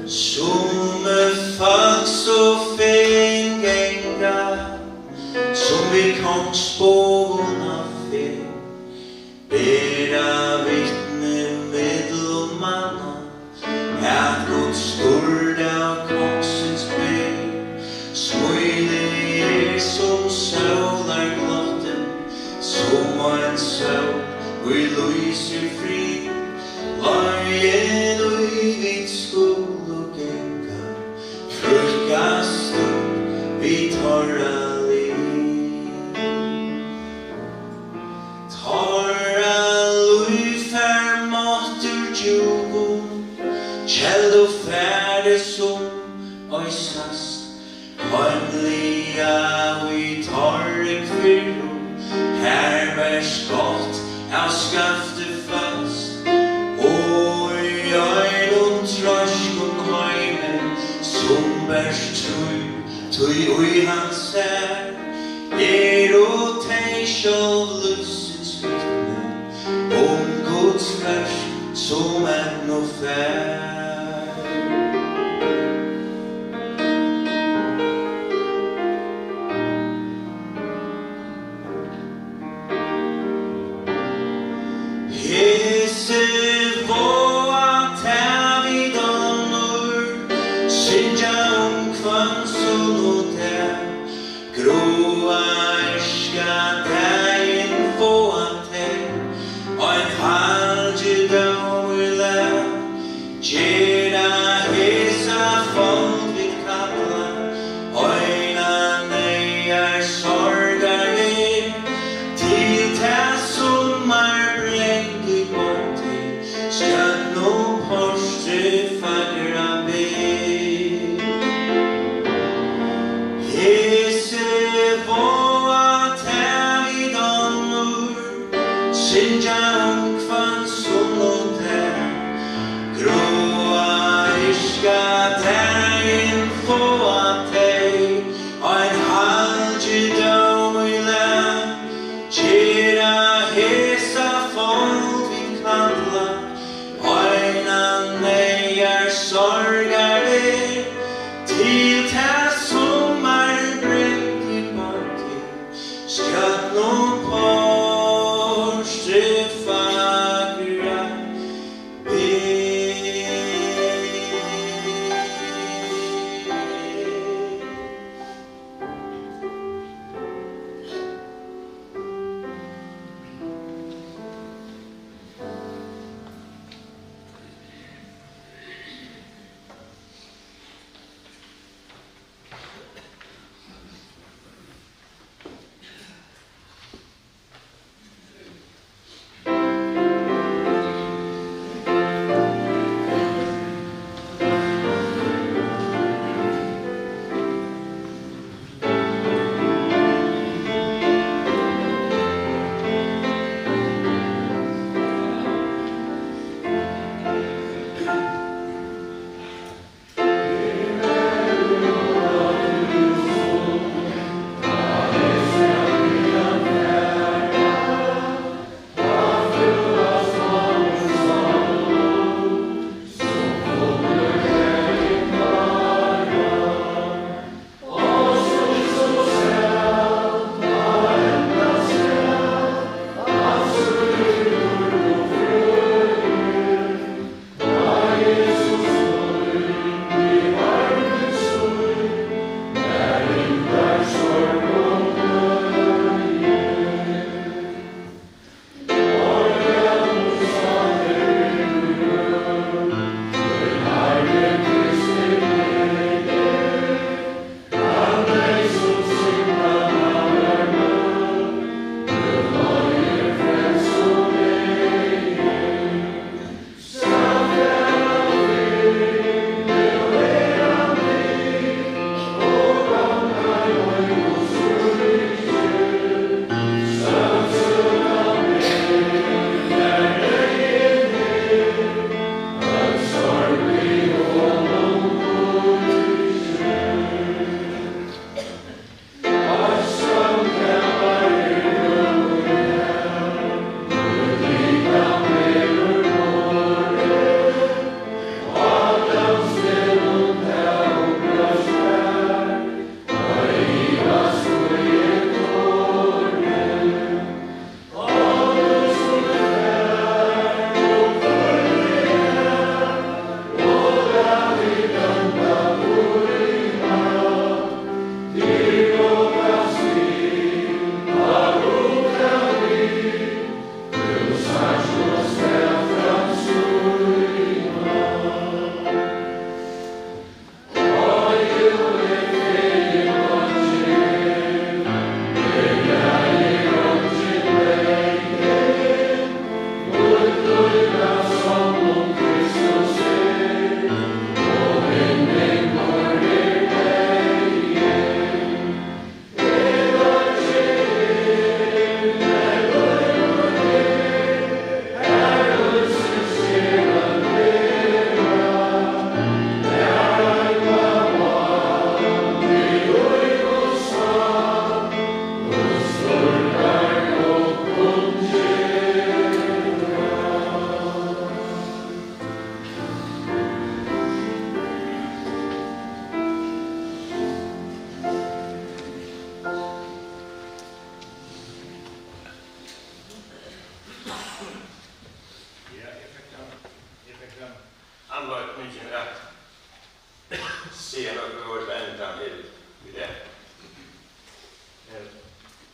Summi fólk so fegin ganga, sum við kongsbogum á ferð, bera vitni millum manna, at Guds skurn av kongsins ber. Smílið er sum sólarglottin, sum ein sól, ið lýsir frið. Leiðin, ið vit skulu ganga, fløkast upp við teirra lið. Teirra lív fær máttur djúpum, keldu fær tað sum ei sæst. Heimliga í teirra kvirrum, har bert gott av skafti fæst. Og í einum treiskum heimi, sum bert trýr, tí í hann sær, eru tey sjálv lívsins vitni um Guds verk, sum enn og fær. Hesi vága tað vit onnur, syngja um hvønn sunnudag, gráa yrkja dagin fáa tey, ein halgidóm í lag, ger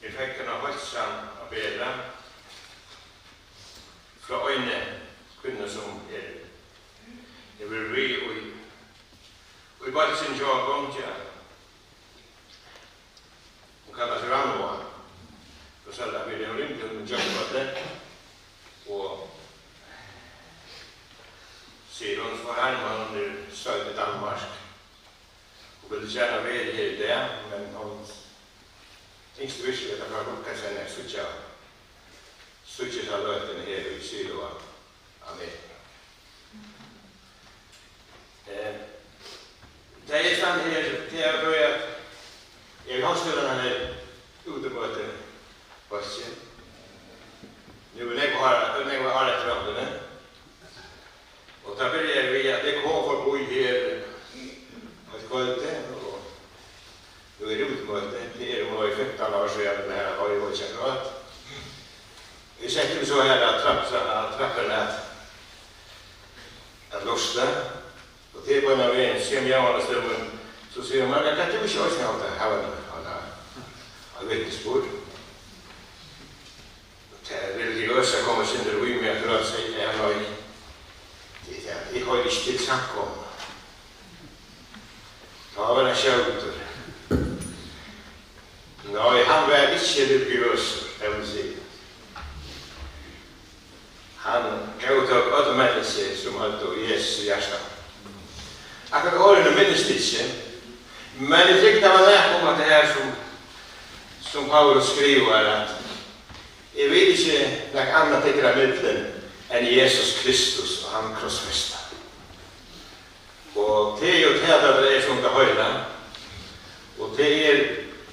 Eg fekk eina heilsan at bera frá eini kvinnu, sum er, hevur verið við í, í bólkinum hjá okkum, ja. Hon kallar seg Rannvá. So segði, at vit eru ringt um gjøgnumøti, og sigur, hon fór heim, hon er stødd í Danmark. Hon vildi gjarna verið her í dag, men hon ynskti virkiliga, at tað fór at lukkast henni at síggja, síggja hesa løtuna her í Siloa á netinum. Eh, tá eg standi her, tað er tí, at eg havi hoyrt um hana her úti á gøtuni, veitst tú. Nú er nógv ár, nógv ár eftir hondini. Og tað byrjaði við, at eg kom forbí her eitt kvøld, og nú er útimøti, tað er umleið fimtan ár síðan, ella har, eg veit ikki akkurát. Eg setti meg so her at trapp-, at trappuna at, at lurta, og tað er beinanvegin, sum Jóhannes dømir, so sigur hann: "Men kanst tú ikki eisini halda, hava ein, ein, ein vitnisburð?" Og tað religiøsa kom eitt sindur í meg, akkurát, segði eg: "Nei, tað er tað, eg hoyri ikki til samkomuna." Tá var hann skjótur. Nei, hann var ikki religiøsur, tað vil siga. Hann góðtók øll menniskju, sum høvdu Jesus í hjartanum. Akkurát orðini minnist eg ikki, men eg trúgvi, tað var nakað um, at tað her, sum, sum Paulus skrivar, at: "Eg viti ikki nakað annað tykkum ímillum enn Jesus Kristus og hann krossfestan." Og tað er jú tað, tað er, sum tað heila. Og tað er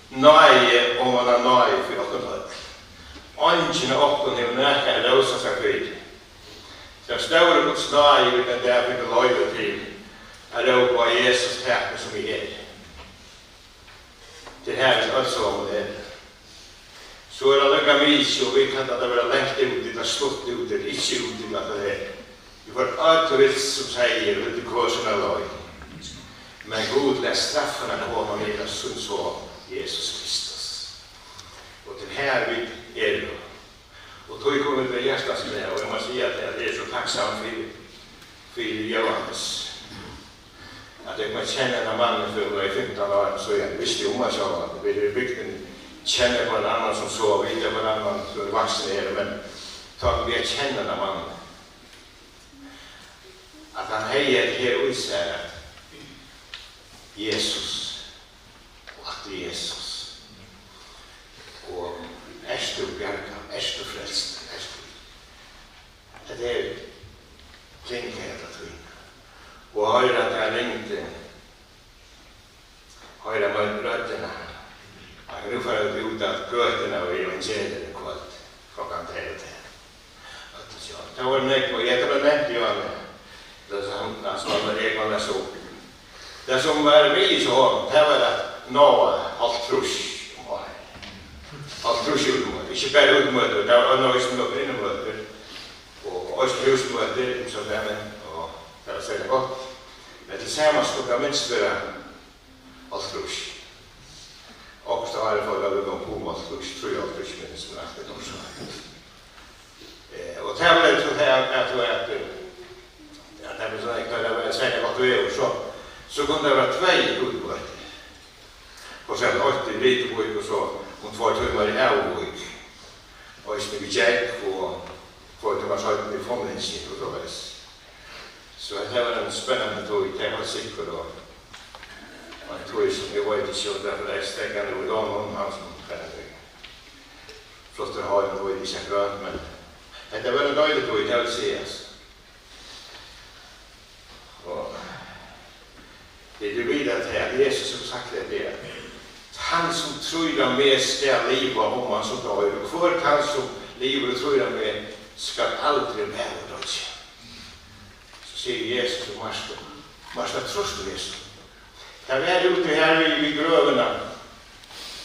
náði oman á náði fyri okkum øll. Eingin av okkum hevur nakað at rósa sær fyri. Tað stóra Guds náði, vit enn dag fingu loyvi til at rópa á Jesus, tak meg, sum eg eri. Tað er her, vit øll, sum vit eru. So er tað líka mikið, og vit kalla tað vera langt úti, ella stutt úti, ella ikki úti, ella hvat tað er. Vit vóru øll vilst, sum sigur, vildu hvør sína leið. Men Gud læt straffina koma niður á sín Son, Jesus Kristus. Og tað er her, vit eru. Og tí kunnu vit vera hjartans glað, og eg má siga, at eg eri so takksamur fyri, fyri Jóhannes. At eg má kenna hendan mannin fyri umleið fimtan árum síðan. Eg visti um hann sjálvan, at vit í bygdini kenna hvønn annan sum so, vita hvønn annan sum er vaksin her, men tá kom eg at kenna hendan mannin. At hann hevði hetta her í sær, at Jesus, og aftur Jesus. Og ert tú bjargað? Ert tú frelstur? Ert tú? Hetta er klingið hetta tíðina. Og hoyra tað ringdi. Hoyra mø-, røddina. Og nú fara vit út á gøtuna við evangelium í kvøld. Klokkan tey og tey. Øll sjá. Tað var nógv, og hetta var nevnt, Jóhannes. Tað sum hann, hann sum var, eg var so. Tað sum var við í honum, tað var at náa hálvtrýss um ár. Hálvtrýss útimøtir, ikki bara útimøtir, tað var eisini nøkur innimøtir, og eisini húsmøtir, so tað, men, og tað var sera gott. Men til samans skuldi tað minst vera hálvtrýss. Okkurt ár fór tað líka um hálvtrýss, trýoghálvtrýss, minnist meg aftur, nokk so. Eh, og tað var so tað at, at, at, eh, ja, tað var so, at tað var sera gott veður, so, so kundi tað vera tvey útibøtur. Og so eitt í Rituvík, og so um tveir tímar í Æðuvík. Og eisini við Gekk, og tveir tímar seinni í Funningi, og so var tað. So hetta var ein spennandi tíð, tað var sikkurt, og ein tíð sum eg veit ikki, um tað er steðgað nú í London, hann sum fer flottur heim, veit ikki akkurát, men hetta var ein deilig tíð, tað vil sigast. Og vit vita tað, at Jesus hevur sagt tað, at hann sum trýr á meg skal liva, um hann so doyr. Og hvør tann sum livir og trýr á meg, skal aldri vakur doyggja. So sigur Jesus við Martu: Marta, trýrt tú hesum? Tað var úti har við, við grøvina,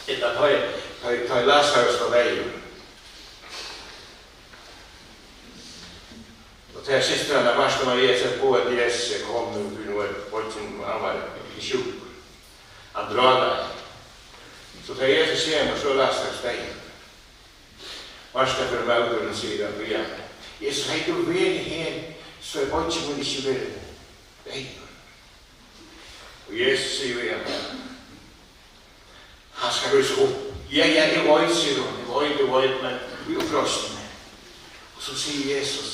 ella tá ið, tá ið, tá ið Lasarus var deyður. Og tá systir hansara, Marta Maria, sett boð til Jesus: Kom nú, fyri nú er beiggin, hann var sjúkur. Hann drálaði. So tá Jesus kemur, so er Lasarus deyður. Marta fer móti honum og sigur, at, bíða, Jesus, hevði tú verið her, so er beiggi mín ikki verið deyður. Og Jesus sigur við hann, hann skal rísa upp. Ja, ja, eg veit, sigur hon, eg veit, eg veit, men í uppreisnini. Og so sigur Jesus,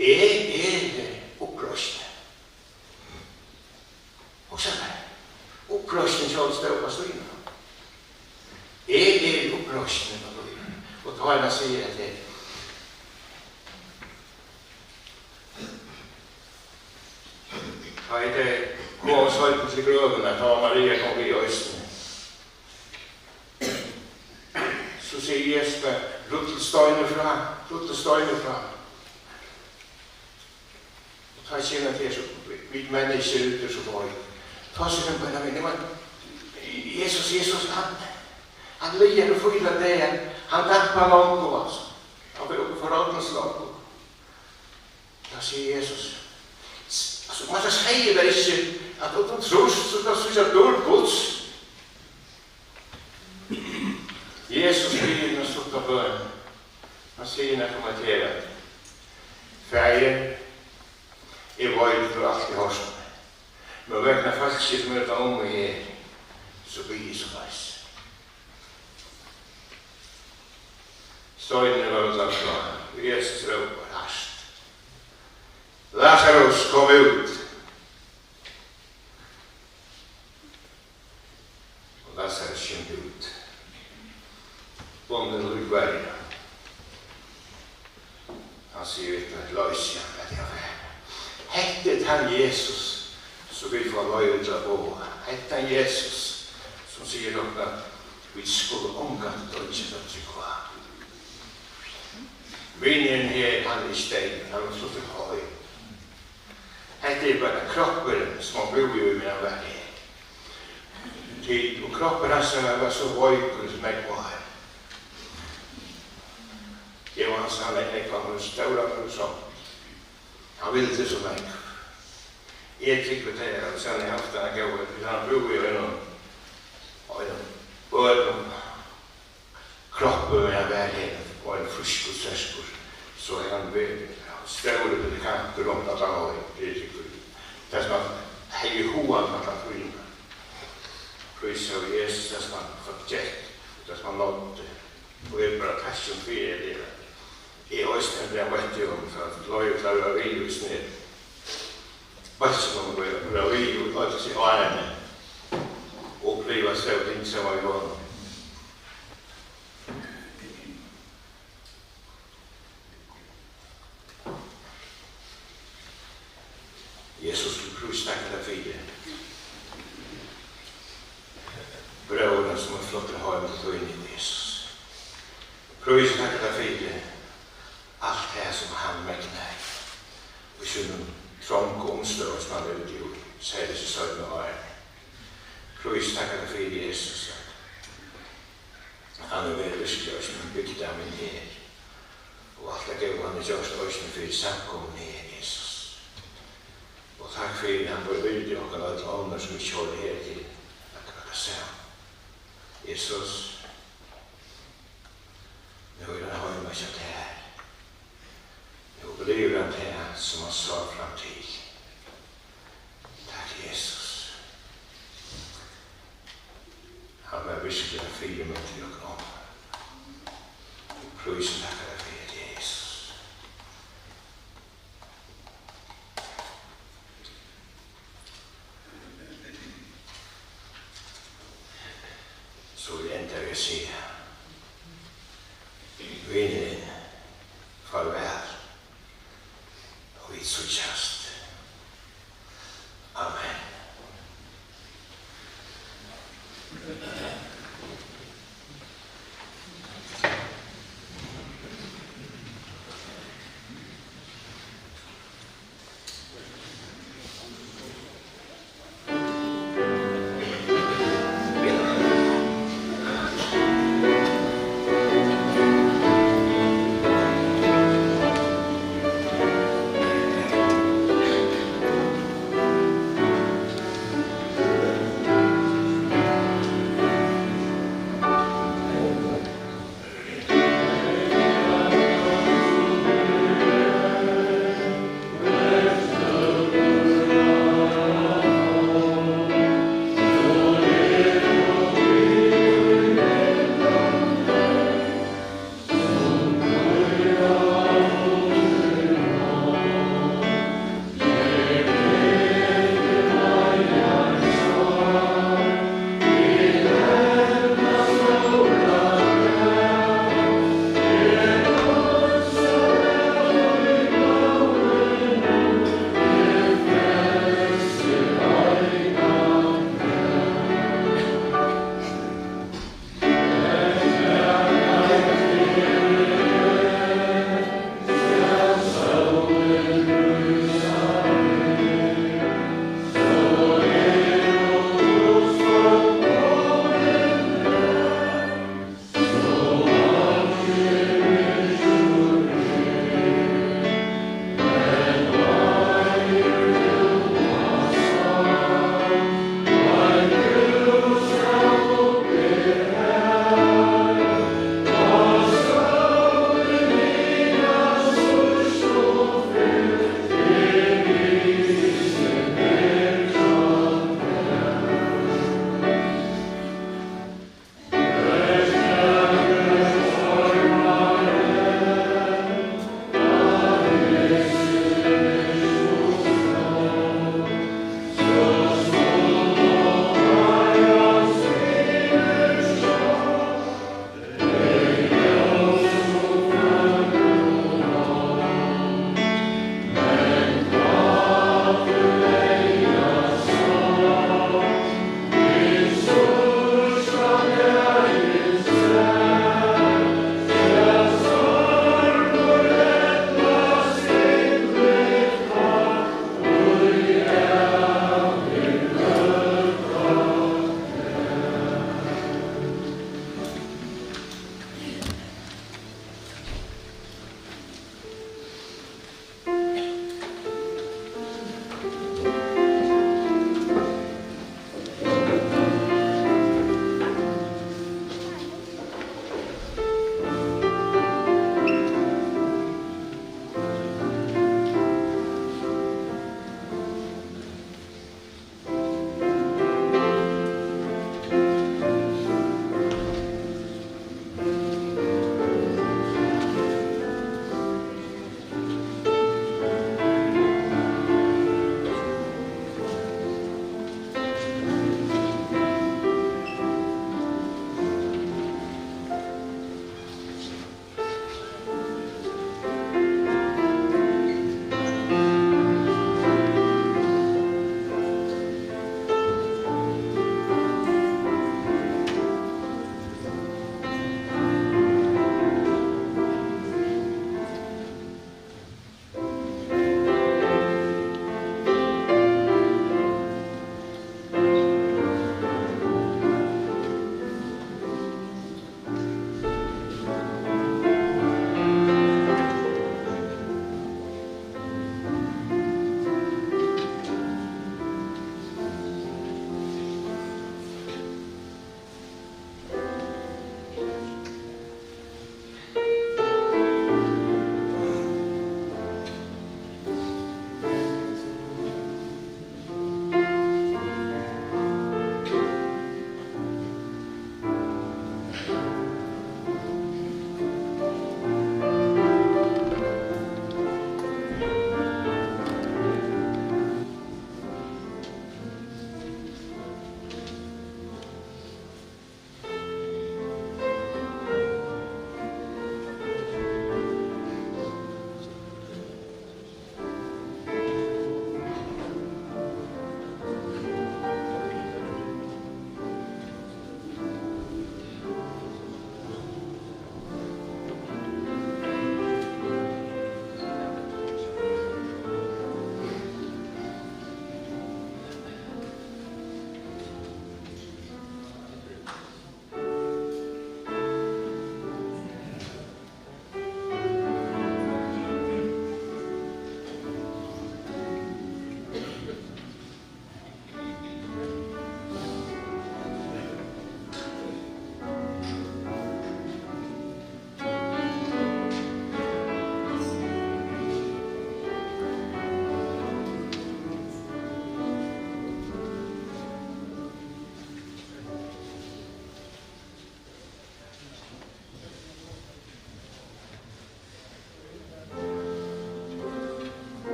eg eri uppreisnin. Hugsa tær, uppreisnin sjálv stóð á steinunum. Eg eri uppreisnin og lívið. Og tá er hann sigur at tað, tá er tað kom seinni til grøvina, tá var Maria kom við eisini. So sigur Jesus bara, rull steinin frá, rull steinin frá. Og tá kemur hann til, so vit menniskju eru so veik. Tá sigur hann bara, men, men, Jesus, Jesus, hann, hann liggur og fílar teg, hann dampar longu, altso. Hann fer upp í forhaldinum longu. Tá sigur Jesus, s-, altso, man segði tað ikki, at um tú trýrt, so skalt tú síggja dýrd Guds. Jesus biður eina stutta bøn. Hann sigur nakað kommenterandi. Faðir, eg veit, at tú hevur altíð hoyrt meg, men vegna fólkið, sum er rundan um meg her, so biði eg soleiðis. Steinurin var rullaður frá, og Jesus rópar hart, Lasarus, kom út! Og Lasarus kemur út. Bundin líkverja. Hann sigur við tey, loysið hann, latið hann fara. Hetta er tann Jesus, sum vit fáa loyvi til at boða. Hetta er tann Jesus, sum sigur okkum, at vit skulu ongantíð doyggja ella trúgva. Vinurin her, hann er ikki deyður, hann er fluttur heim. Hetta er bara kroppurin, sum hann búði í, meðan hann var her. Tí, og kroppur hansara var so veikur, sum nógv var. Jóhannes, hann er nógv, hann var stór, hann var so, hann vildi so nógv. Eg trúgvi tað, at hann hevði havt eina góða, tí hann búði í einum, einum øðrum kroppi, men hann var her, og ein frískur, sterkur, so er hann verið stórur predikantur rundan um allan heim, eg trúgvi. Tað sum hann hevði í huganum alla tíðina. Prísa og Jesus, tað sum hann fekk gekk, tað sum hann náddi. Og eg bara takki honum fyri, at eg, eg eisini ein dag møtti honum, so hann loyvir til at vera við í Snæ. Beint sum hann loyvir at vera við í øll hesi árini. Og uppliva stór ting saman við honum. Jesus, vit prísa tær fyri bróðurin, sum er fluttur heim til tín, Jesus. Prísa tær fyri alt tað, sum hann megnaði í sínum trongu umstøðum, sum hann levdi í, serliga hesi seinnu árini. Prísa tær fyri, Jesus, at hann hevur verið virkiliga eisini ein bygdarmaður her. Og alt tað góða, hann hevur gjørt eisini fyri samkomuna her, Jesus. Og takk fyri, hann var virdi okkara øll onnur, sum ikki hoyra her til, at gera tað sama. Jesus, nú er hann heima hjá tær. Nú blívur hann tað, sum hann sá fram til. Takk, Jesus. Hann var virkuliga ein fyrimynd fyri okkum. Prísa tær fyri, Jesus. So vil eg enda við at siga, vinurin, farvæl. Og vit síggjast. Amen.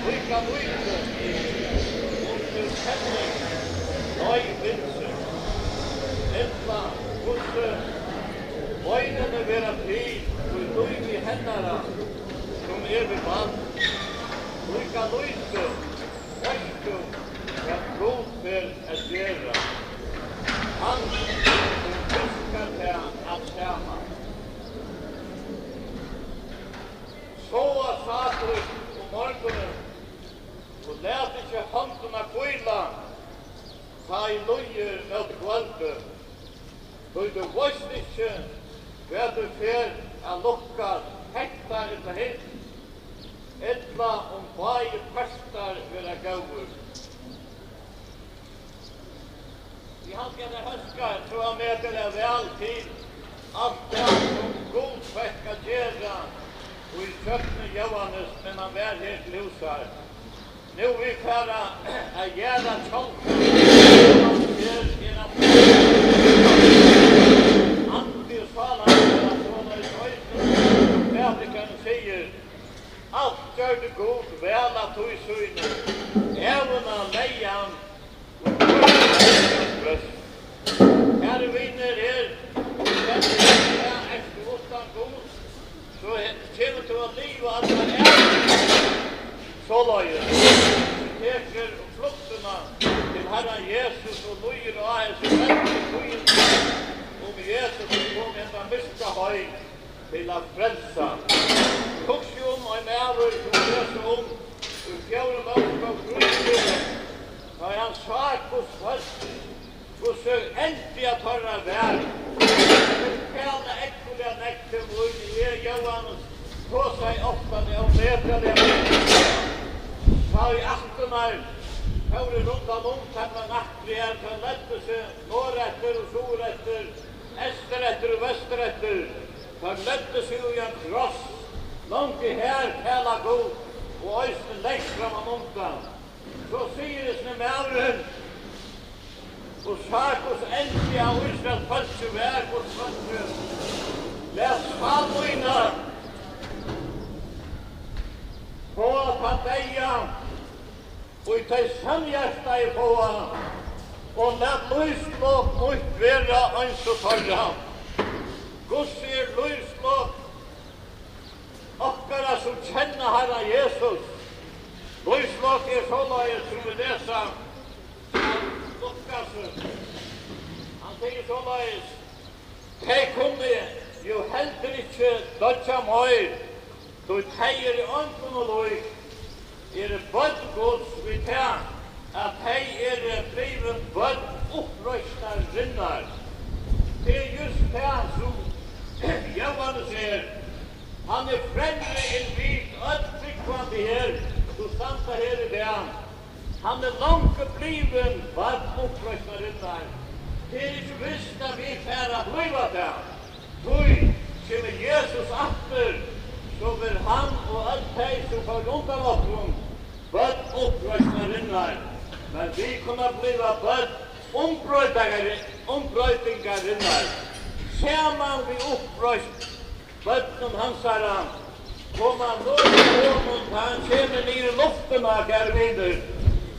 Líka lítið undir kenning doyð vilsin, ella hvussu beinini verða til í lívi hennara, sum er við vald, líka lítið veitst tú, hvat Gud fer at gera, hann, sum virkar tað alt saman. Sáa sátíð um morgunin, og lat ikki hondina hvíla, tá ið líður móti kvøldi, tí tú veitst ikki, hvat ið fer at lukkast, hetta ella hitt, ella um báðir partar verða góðir. Eg haldi, at tær hóskar so ómetaliga væl til alt tað, sum Gud fekk at gera í gjøgnum Jóhannes, meðan hann var her til húsar. Nú vit fara at gera tjaldrið, her er ein andi og sálarfrøði, soleiðis eisini prædikarin sigur, alt gjørdi Gud væl av tí sínum, ævina legði hann. Kæru vinir, her, her, her ert tú uttan Gud, so he-, kemur tú at liva allar ævir. Soleiðis, tekur fluktina til Harran Jesus og lýðir á hesi veldigu tíðindi um Jesus, sum kom í henda myrka heim til at frelsa. Hugsi um ein maður, sum lesa um í fjórðu Mósebók trýogtjúgu, tá ið hann sá, hvussu fólk, hvussu endiga teirra var. Tey tala ógvuliga nógv til mín. Eg, Jóhannes, tosaði ofta við ómetaliga nógv. Tá ið ættirnar fóru rundan um tabernakli, har tey løgdu seg norðureftir og suðureftir, eystureftir og vestureftir, teir løgdu seg í ein kross, longu har talar Gud, og eisini langt framman undan. So sigur hesin maðurin, og sá, hvussu endiga Ísraels fólkið var, Guds fólkið, lat sál mína fáa ta deyða, ið tey sannhjartaðu fáa, og lat lívslop mítt vera eins og teirra. Hvussu er lívslop okkara, sum kenna Harran Jesus? Lívslok er soleiðis, sum vit lesa Hann sigur soleiðis: Tey kunnu jú heldur ikki doyggja meir, tí tey eru eingum lík, eru børn Guds, við tað, at tey eru blivin børn uppreisnarinnar. Tað er júst tað, sum Jóhannes er. Hann er fremri enn vit øll trúgvandi her, sum standa her í dag. Hann er longu blivin barn uppreisnarinnar. Tað er ikki vist, at vit fara at blíva tað. Tí kemur Jesus aftur, so verður hann og øll tey, sum fóru undan okkum, børn uppreisnarinnar. Men vit kunnu blíva børn umbroytingar-, umbroytingarinnar. Saman við uppreisn Børnum hansara koma nú honum, tá hann kemur niður í luftina, kæru vinir.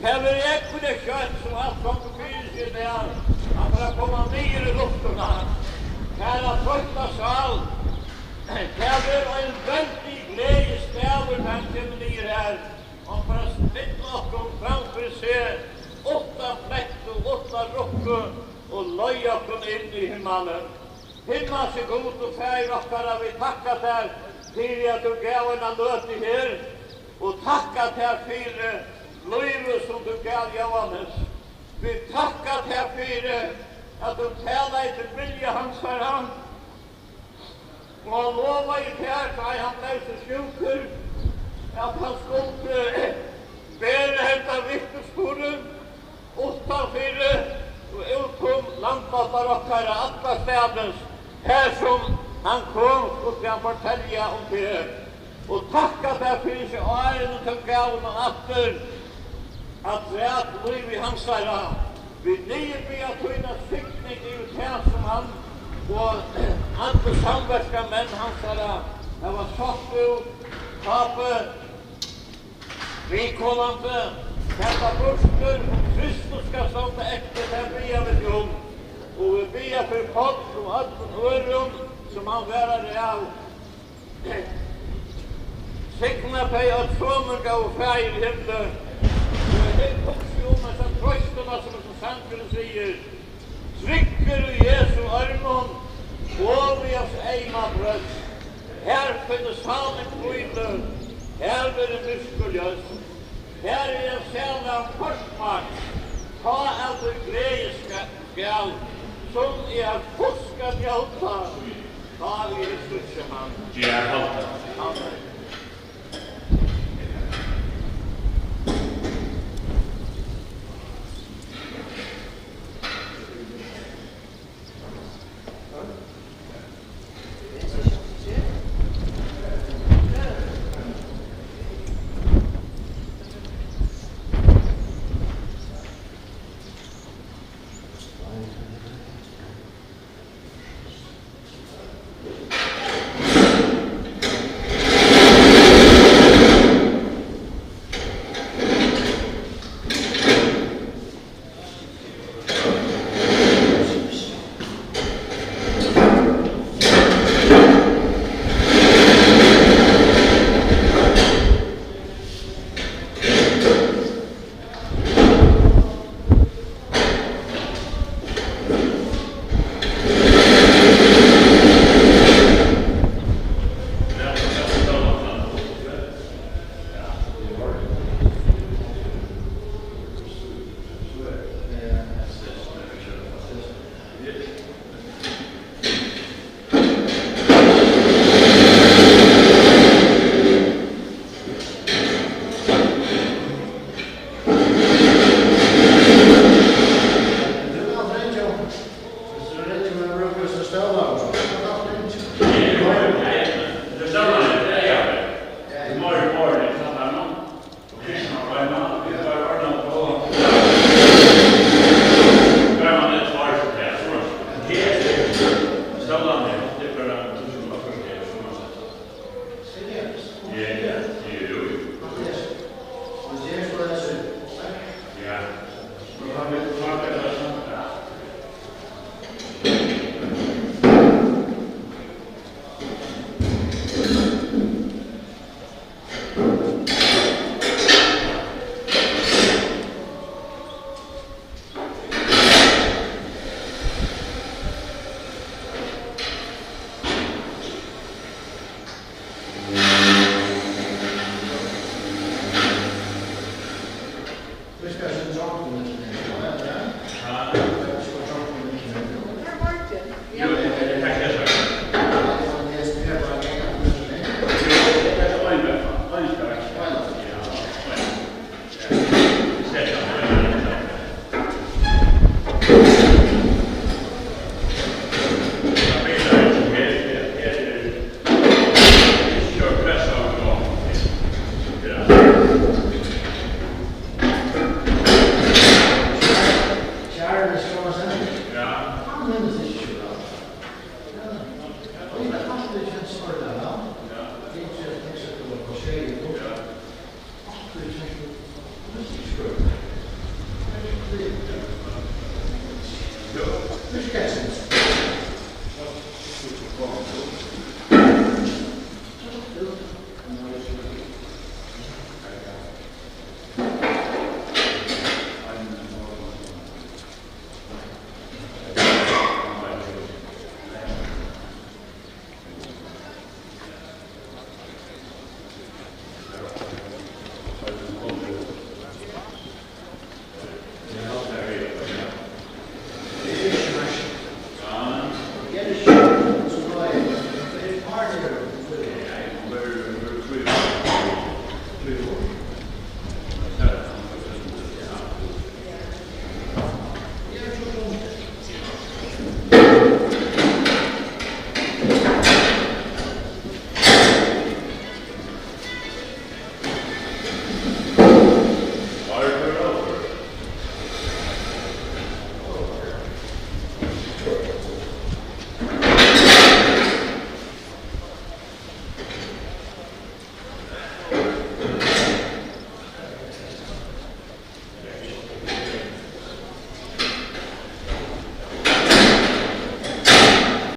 Tað verður ógvuliga skjótt, sum alt gongur fyri seg í dag. Hann fer at koma niður í luftina. Kæra troytta sál, tað verður ein veldig gleðisdagur, tá hann kemur niður her. Hann fer at stilla okkum fram fyri seg, uttan blett og uttan rukku, og leiða okkum inn í himmalin. Himmalski Gud og Faðir okkara, vit takka tær fyri, at tú gav eina løtu her, og takka tær fyri lívið, sum tú gav Jóhannes. Vit takka tær fyri, at tú talaði til vilja hansara, og hann lovaði tær, tá ið hann bleiv so sjúkur, at hann skuldi bera hendan vitnisburðin uttanfyri og út um landbáttar okkara allastaðnis, har sum hann kom, skuldi hann fortelja um teg. Og takka tær fyri hesi árini, tú gavst honum aftur, afturat lívi hansara. Vit niðurbiðja tína signing yvir tað, sum hann og allir samverkamenn hansara hava sátt út. Pápi, viðkomandi, taka burtur, Kristus skal standa eftir, tað biðja vit um. Og vit biðja fyri Páll og øllum øðrum, sum hann varðar av. Signa tey øll somul, góði Faðir í himli. Og eg hugsi um hesa trøstina, sum hesin sangurin sigur: Tryggur í Jesu ørmum, og við hans eyma brjóst. Har finnur sálin hvílu, har verður myrkur ljóst. Har er ein sæla kortmaks, tá av tí gleði skal, sum eg fult skal njóta, tá eg síggi hann. Ger alt. Amen. Tað er so trongt um millum tey, ja.